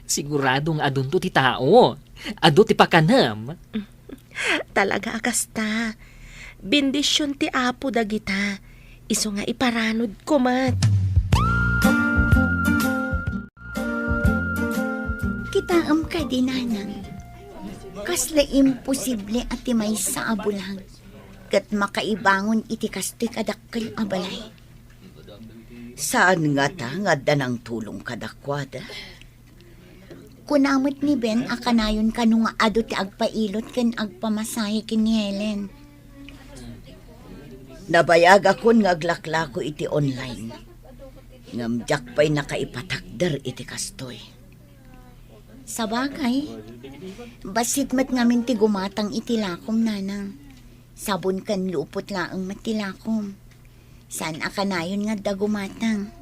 Sigurado nga adunto ti tao. Adu ti pakanem. Talaga a kasta. Bendision ti Apo dagita. Isu nga iparanodko met. Kitaem kadi, Nanang. Kasla imposible a ti maysa a bulag ket makaibangon iti kastoy kadakkel a balay. Saan ngata nga adda nangtulong kadakuada? Kuna met ni Ben a kanayon kano nga adu ti agpailot ken agpamasahe ken ni Helen. Nabayagakon nga aglaklako iti online. Ngem diak pay nakaipatakder iti kastoy. Sabagay, bassit met ngamin ti gumatang iti lakom, Nanang. Sabon ken lupot laeng met ti lakom. Saan a kanayon nga adda gumatang.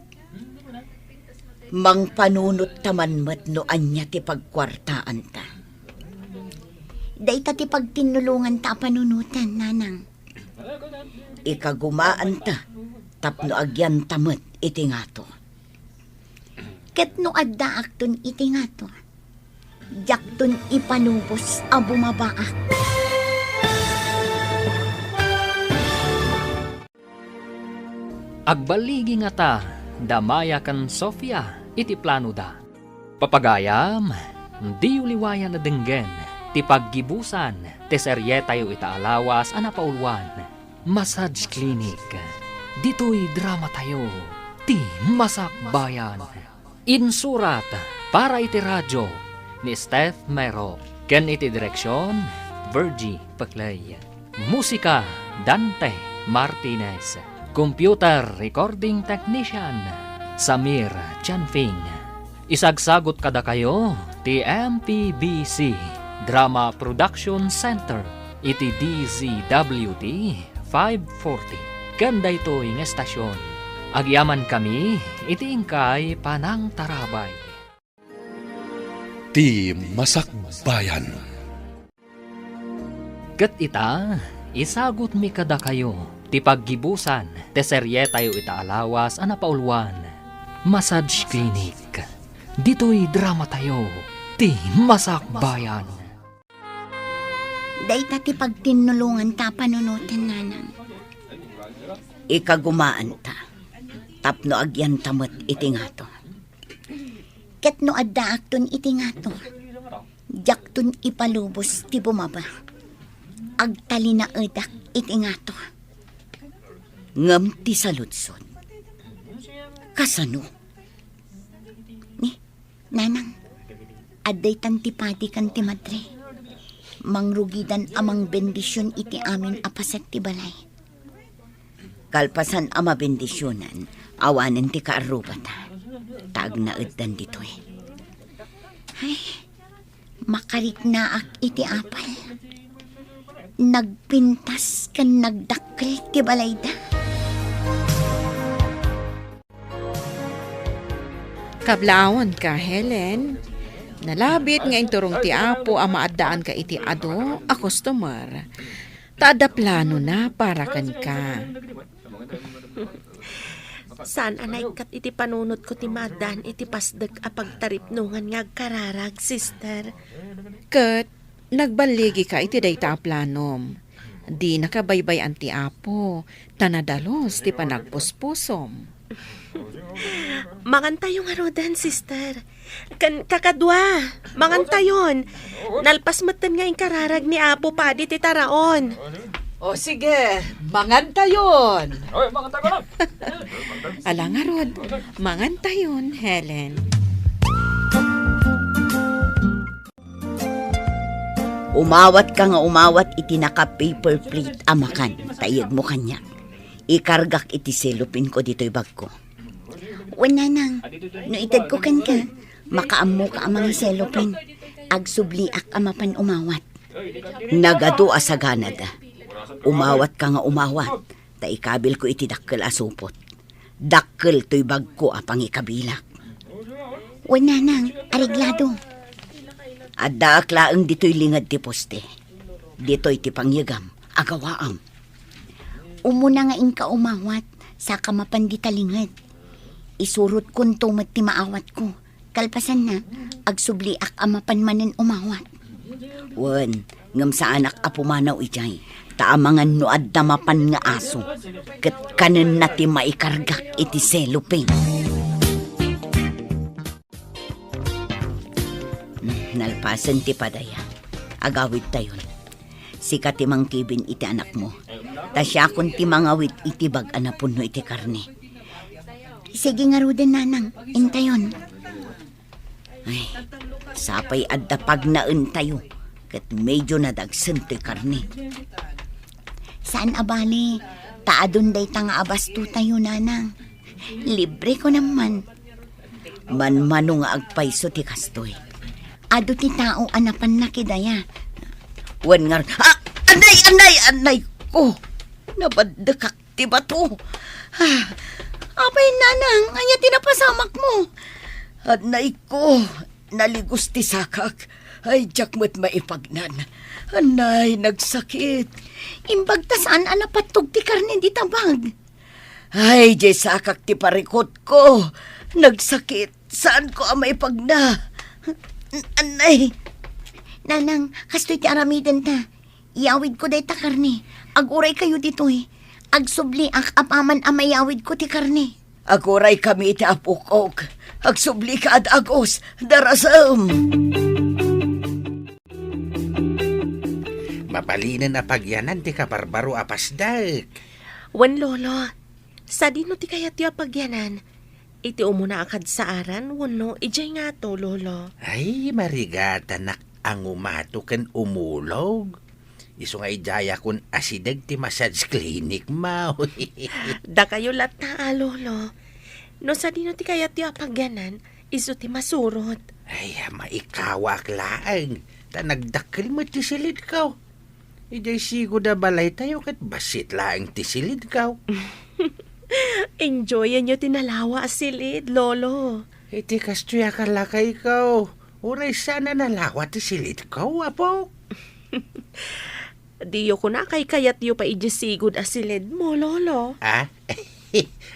Mangpanunot ta man met no ania ti pagkuartaanta. Dayta ti pagtinnulonganta a panunotan, Nanang. Ikagumaanta tapno agyanta met iti ngato. Ket no addaakton iti ngato, diakton ipanubos a bumabaak. Agballigi ngata da Maya ken Sofia iti planoda. Papagayam, diyo liwayan a denggen ti paggibusan ti serietayo ita a lawas a napauluan, Massage Clinic. Ditoy dramatayo, ti Masakbayan. Insurat para iti radio ni Steph Mero ken iti direksion, Virgie Peclay. Musika, Dante Martinez. Computer recording technician, Samir Chanfing. Isagsagot kadakayo ti M P B C Drama Production Center iti D Z W T five forty. Ken daytoy nga estasion, agyamankami iti inkay panangtarabay. Ti Masakbayan. Ket ita, isagutmi kadakayo ti paggibusan ti serietayo ita a lawas a napauluan, Massage Clinic. Ditoy dramatayo, ti Masakbayan. Dayta ti pagtinnulonganta a panunoten, nanang. Ikagumaanta, tapno agyanta met iti ngato. Ket no addaakton iti ngato, diakton ipalubos ti bumaba. Agtalinaedak iti ngato. Ngem ti saludsod, kasano? Ni, nanang, adda itan ti padi ken ti madre. Mangrugidan a mangbendision iti amin a paset ti balay. Kalpasan a mabendisionan, awanen ti kaarrubata, ta agnaeddan ditoy. Ay, makariknaak iti apal. Nagpintas ken nagdakkel ti balayda. Kablaawanka, Helen. Nalabit nga inturong ti Apo a maaddaanka iti adu a customer. Ta adda planona para kenka. Saan a naikkat iti panunotko ti maaddaan iti pasdek a pagtaripnongan nga agkararag, sister. Ket nagballigika iti dayta a planom. Dinaka baybay-an ti Apo, ta nadalus ti panagpuspusom. Mangantayo ngaruden, sister. Ken kakadua, mangantayon. Nalpas metten nga inkararag ni Apo Padi ti taraon. O sige, mangantayon. Ala ngarud, mangantayon, Helen. Umawatka nga umawat iti naka-paper plate a makan, ta iyegmo kaniak. Ikargak iti cellophane-ko ditoy bagko. Wen, nanang, no itedko kenka, makaammoka a mangi-cellophane. Agsubliak a mapan umawat. Nagadu a saganada. Umawatka nga umawat, ta ikabilko iti dakkel a supot. Dakkel toy bagko a pangikabilak. Wen, nanang, areglado. Addaak laeng ditoy linged ti poste. Ditoy ti pangyegam, agawaam. Umuna nga inka umawat, saka mapan dita linged. Isurotkonto met ti maawatko. Kalpasanna, agsubliak a mapan manen umawat. Wen, ngem saanak a pumanaw idiay, ta amangan no adda mapan nga aso, ket kanenna ti maikargak iti cellophane. Nalpasen ti padaya. Agawidtayon. Sika ti mangkibin iti anakmo. Ta siakon ti mangawid iti bag a napunno iti karne. Sige ngaruden, nanang, intayon. Ay, sapay adda pagnaentayo, ket medyo nadagsen toy karne. Saan a bale, ta adun dayta nga abastotayo, nanang. Libre ko naman. Manmano nga agpayso ti kastoy. Adu ti tao a napanna kidaya. Wen ngar-, ah! Anay, anay, anay ko! Nabaddekak ti bato. Ah, apay, nanang, ania ti napasamakmo? Anay ko, naligos ti sakak. Ay, diak met maipagnan. Anay, nagsakit. Imbag ta saan a napattog ti karne dita bag. Ay, diay sakak ti parikutko. Nagsakit. Saanko a maipagna. Anay. Nanang, kastoy ti aramidenta. Iyawidko dayta karne. Aguray kayo ditoy. Agsubliak apaman a mayawidko ti karne. Aguray kami iti apok. Agsublika, Ad Agus, darasem. Mabalinen a pagyanan ti kabarbaro a pasdek. Wen, Lolo. Sadino ti kayatyo a pagyanan? Iti umuna a kadsaaran wenno idiay ngato, Lolo? Ay, marigatanak a ngumato ken umulog. Isu nga idiayakon asideg ti massage clinic, maw. Dakayo latta a, Lolo. No sadino ti kayatyo a pagyanan, isu ti masurot. Ay, maikawaak laeng, ta nagdakkel met ti silidko. Idiay sigud a balaytayo ket bassit laeng ti silidko. Enjoyenyo ti nalawa a silid, Lolo. Iti kastoy a kalakayko, uray saan a nalawa ti silidko, Apo. Diyo kuna a kaykayatyo pay idiay sigud a silidmo, Lolo. Ah?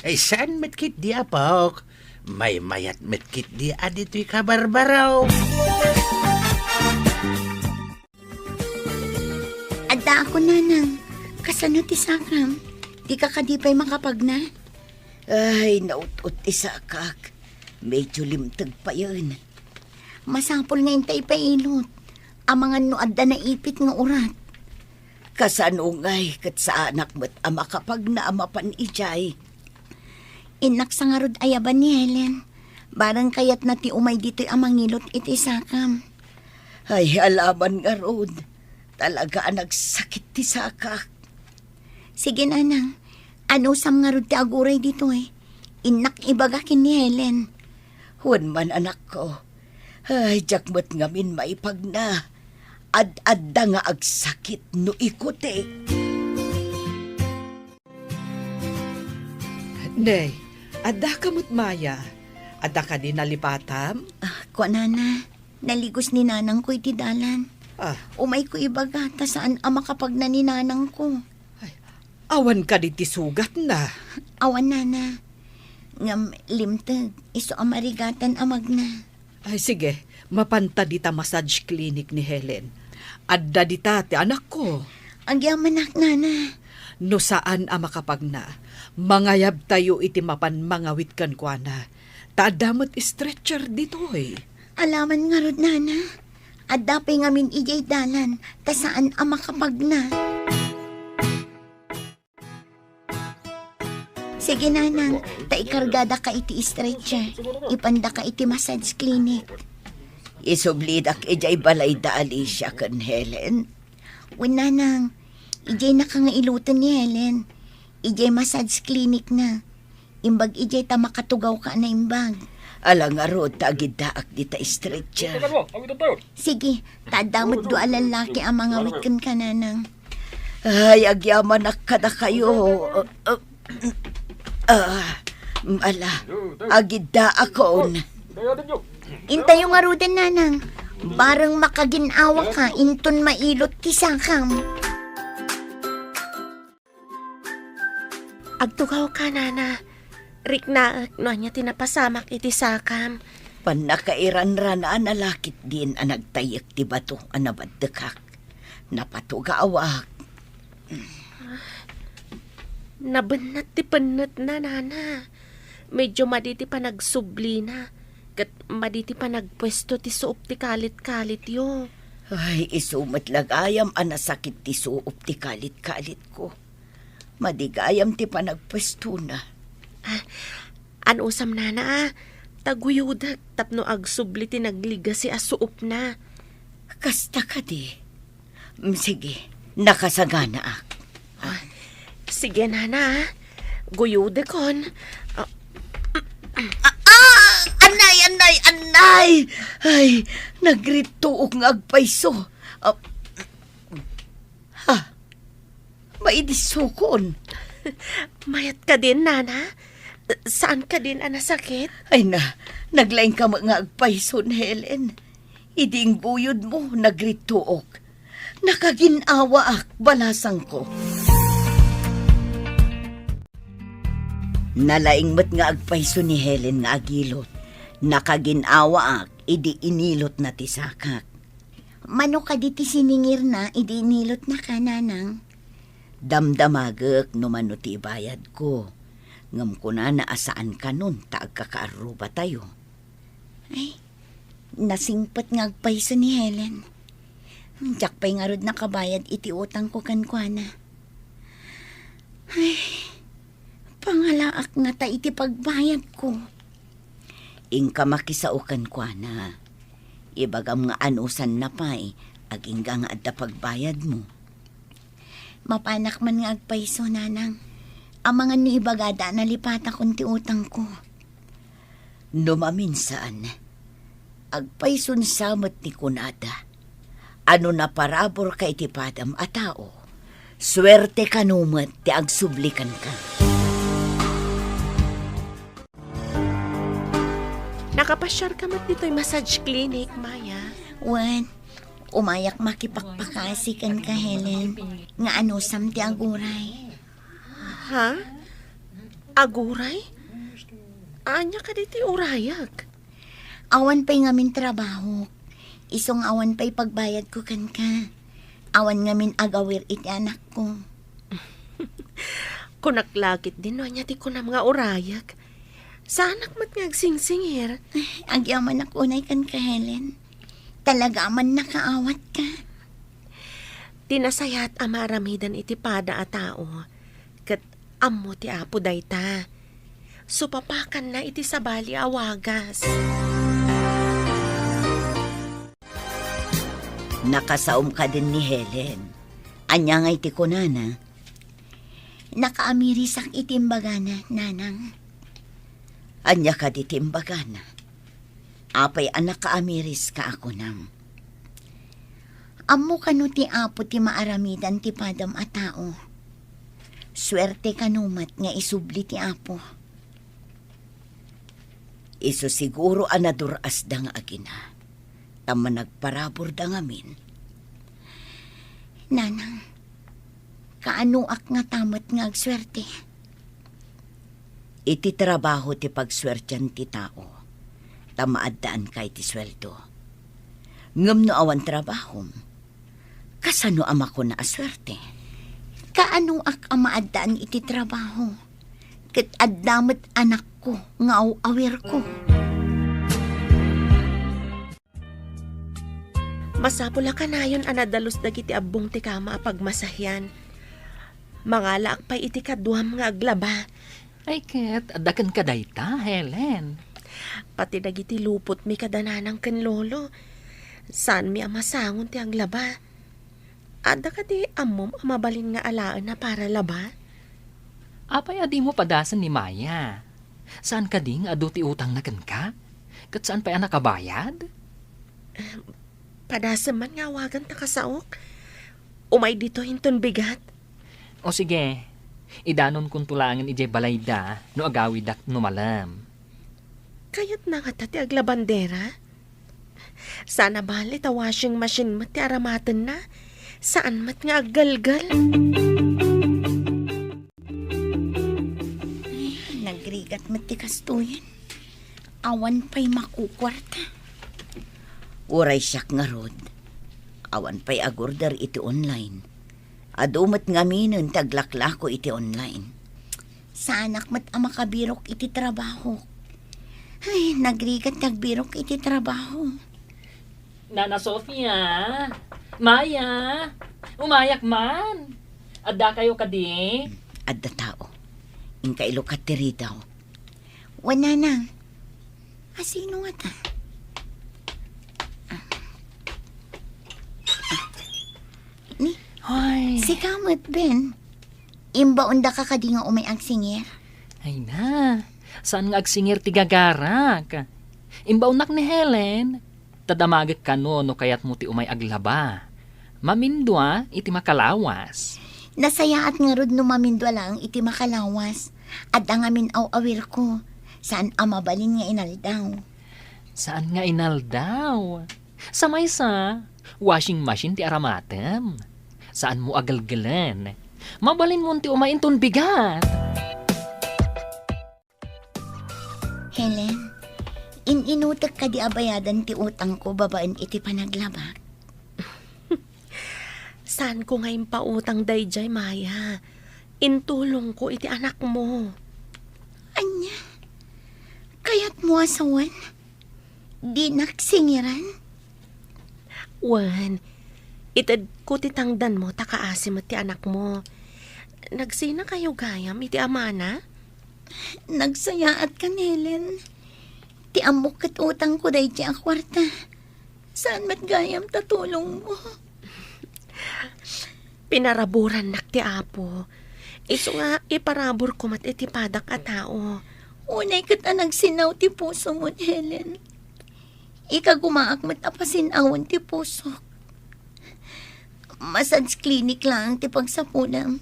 Ay, saan met ketdi, Apok? Maymayat met ketdi a ditoy kabarbaro. Addaak, Nanang. Kasano ti sakam? Dika kadi pay makapagna? Ay, naut-ot ti sakak. Medyo limteg payen. Masapul nga intay pailot. Amangan no adda naipit nga urat. Kasano ngay ket saanak met a makapagna a mapan idiay? Innak sa ngarud ayaban ni Helen. Bareng kayatna ti umay ditoy a mangilot iti sakam. Ay, alaman ngarud. Talaga a nagsakit ti sakak. Sige, Nanang. Anusam ngarud ti aguray ditoy? Innak ibaga ken ni Helen. Wen man, anakko. Ay, diak met ngamin maipagna. Ad-adda nga agsakit no ikutik. Nay, adda ka met, Maya? Adda kadi nalipatam? Ah, kuanana, naligos ni nanangko iti dalan. Ah. Umayko ibaga, ta saan a makapagna ni nanangko. Ay, awan kadi ti sugatna? Awan, nana. Ngem limteg, isu a marigatan a magna. Ay, sige, mapanta dita massage clinic ni Helen. Adda dita ti anakko. Agyamanak, nana. No saan a makapagna, mangayabtayo iti mapan mangawit kenkuana. Ta adda met stretcher ditoy. Alaman ngarud, nana. Adda pay ngamin idiay dalan, ta saan a makapagna. Sige, nanang, ta ikargadaka iti stretcher. Ipandaka iti massage clinic. Isublidak idiay balay da Alicia ken Helen. Wen, nanang, idiay naka nga iloten ni Helen. Idiay massage clinic na. Imbag idiay ta makatugawka a naimbag. Ala ngarud ta agiddaak dita stretcher. Sige, ta adda met dua a lallaki a mangawit kenka, nanang. Ay, agyamanak kadakayo. Ah, ah, ala, agiddaakon. Intayo ngaruden, nanang. Bareng makagin-awaka inton mailot ti sakam. Agtugawka, nana. Riknaek no ania ti napasamak iti sakam. Pannakairanrana a nalakit din a nagtayyek ti bato a nabaddekak. Napatugawak. Nabennat ti pennetna, nana. Medyo madi ti panagsublina, ket madi ti panagpuesto ti suop ti kalit-kalityo. Ay, isu met la gayam a nasakit ti suop ti kalit-kalitko. Madi gayam ti panagpuestona. Ah, anusam, nana, a, ta guyodek tapno agsubli ti nagligasi a suopna. Kasta kadi? Mm, sige, nakasaganaak. Ah, sige, nana, a. Guyodekon. Ah, ah, ah, anay, anay, anay! Ay, nagrittuok nga agpayso. Ah, ha? Maidissokon. Mayat kadin, nana? Saan kadin a nasakit? Ay na, naglaingka met nga agpayso ni Helen. Idi ingguyodmo, nagrittuok. Nakagin-awaak, balasangko. Nalaing met nga agpayso ni Helen nga agilot. Nakagin-awaak idi inilotna ti sakak. Mano kadi ti siningirna idi inilotnaka, nanang? Damdamagek no mano ti ibayadko. Ngem kunana a saan kanon ta agkakaarrubatayo. Ay, nasingpet nga agpayso ni Helen. Diak pay ngarud nakabayad iti utangko kenkuana. Ay, pangalaak ngata iti pagbayadko. Inka makisao kenkuana. Ibagam nga anusanna pay, agingga nga adda pagbayadmo. Mapanak man nga agpayso, nanang. Amangan no ibagada a nalipatakon ti utangko. No maminsan, agpayson sa met ti kunada a no naparaburka iti padam a tao, suerte kano met ti agsubli kenka. Nakapasiarka met ditoy massage clinic, Maya? Wen, umayak makipakpakasi kenka, Helen, nga anusam ti aguray. Ha? Aguray? Ania kadi ti urayak? Awan pay ngamin trabaho. Isu nga awan pay pagbayadko kenka. Awan ngamin agawir iti anakko. Kunak la ketdin no ania ti kunam nga urayak. Saanak met nga agsingsingir. Agyamanak unay kenka, Helen. Talaga a mannakaawatka. Ti nasayaat a maaramidan iti pada a tao, ket ammo ti Apo dayta. Supapakanna iti sabali a wagas. Nakasaom kadin ni Helen. Ania ngay ti kunana? Nakaamirisak iti imbagana, nanang. Ania kadi ti imbagana? Apay a nakaamiriska a kunam? Ammo kano ti Apo ti maaramidan ti padam a tao. Suerte kano met nga isubli ti Apo. Isu siguro a nadur-asda nga agina, ta managparaburda ngamin. Nanang, kaanoak ngata met nga agsuerte? Iti trabaho ti pagsuertian ti tao, ta maaddaanka iti sueldo. Ngem no awan trabahom, kasano a makuna a suerte? Kaanoak a maaddaan iti trabaho? Ket adda met anakko nga aw-awirko. Masapul a kanayon a nadalus dagiti abbong ti kama a pagmasahian. Mangalaak pay iti kaduam nga aglaba. Ay ket, adda kenka dayta, Helen. Pati dagiti lupotmi kada nanang ken lolo, saanmi a masangon ti aglaba. Adda kadi ammom a mabalin nga alaen a para laba? Apay a dimo padasen ni Maya? Saan kadi nga adu ti utangna kenka? Ket saan pay a nakabayad? Padasem man nga awagan ta kasaok. Umay ditoy inton bigat. O sige, idanonkonto laengen idiay balayda no agawidak no malem. Kayatna ngata ti aglabandera? Saan a bale ta washing machine met ti aramatenna. Saan met nga aggelgel. Ay, nagrigat met ti kastoyen. Awan pay makukuarta. Uray siak ngarud, awan pay agorder iti online. Adu met ngaminen ti aglaklako iti online. Saanak met a makabirok iti trabaho. Ay, nagrigat ti agbirok iti trabaho. Nana Sofia! Maya! Umayak man! Adda kayo kadi? Adda tao. Inka ilukat ti ridaw. Wen, nanang. Asino ngata? Ah. Ah. Ni, Hoy. Sika met, Ben. Imbaondaka kadi nga umay agsingir? Ay na, saan nga agsingir ti gagarak? Imbaonnak ni Helen. Ta damagek kano no kayatmo ti umay aglaba. Mamindua iti makalawas. Nasayaat ngarud no mamindua laeng iti makalawas. Adda ngamin aw-awirko. Saan a mabalin nga inaldaw. Saan nga inaldaw? Sa maysa, washing machine ti aramatem. Saanmo a gelgelen. Mabalinmon ti umay inton bigat. Helen, in-inutek kadi a bayadan ti utangko babaen iti panaglabak? Saanko nga impautang daydiay, Maya. Intulongko iti anakmo. Ania? Kayatmo a sawen? Dinak singiran? Wen, itedko ti tangdanmo ta kaasi met ti anakmo. Nagsinakayo gayam iti amana? Nagsayaat kan, Helen. Ti ammok ket utangko daydi a kuarta. Saan met gayam ta tulongmo? Pinaraburannak ti Apo. Isu nga iparaburko met iti padak a tao. Unay ket a nagsinaw ti pusomon, Helen. Ikagumaak met a pasinawen ti pusok. Massage clinic laeng ti pagsapunam.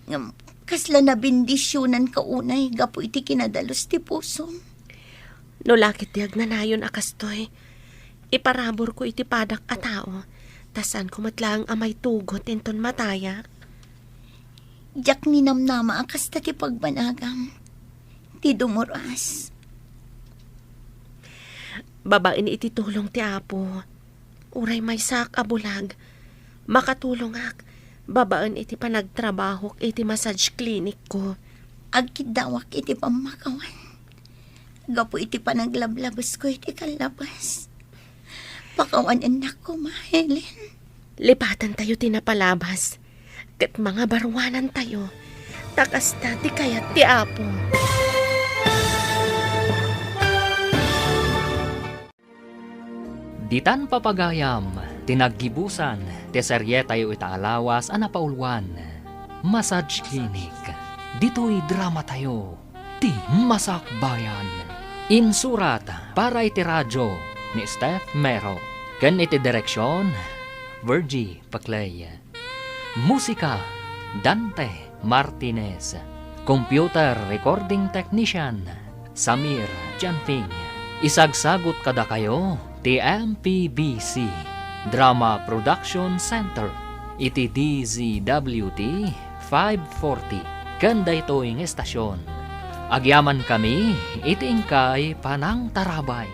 Ngem kasla nabendisionanka unay gapu iti kinadalus ti pusom. No la ket ti agnanayon a kastoy, iparaburko iti padak a tao, ta saanko met laeng a maitugot inton matayak. Diak ninamnama a kasta ti pagbanagam. Ti dumuras. Babaen iti tulong ti Apo, uray maysaak a bulag, makatulongak babaen iti panagtrabahok iti massage clinic ko. Agkiddawak iti pammakawan gapu iti panaglablabesko iti kallabas. Pakawanennak koma, Helen. Lipatentayo ti napalabas, ket mangabaruanantayo, ta kasta ti kayat ti Apo. Ditan papagayam ti naggibusan ti serietayo ita a lawas a napauluan, Massage Clinic. Ditoy dramatayo, ti Masakbayan. Insurat para iti radio ni Steph Mero, ken iti direksion, Virgie Paclay. Musika, Dante Martinez. Computer recording technician, Samir Chanfing. Isagsagut kadakayo ti M P B C Drama Production Center iti D Z W T five forty ken daytoy nga estasion. Agyamankami iti inkay panangtarabay.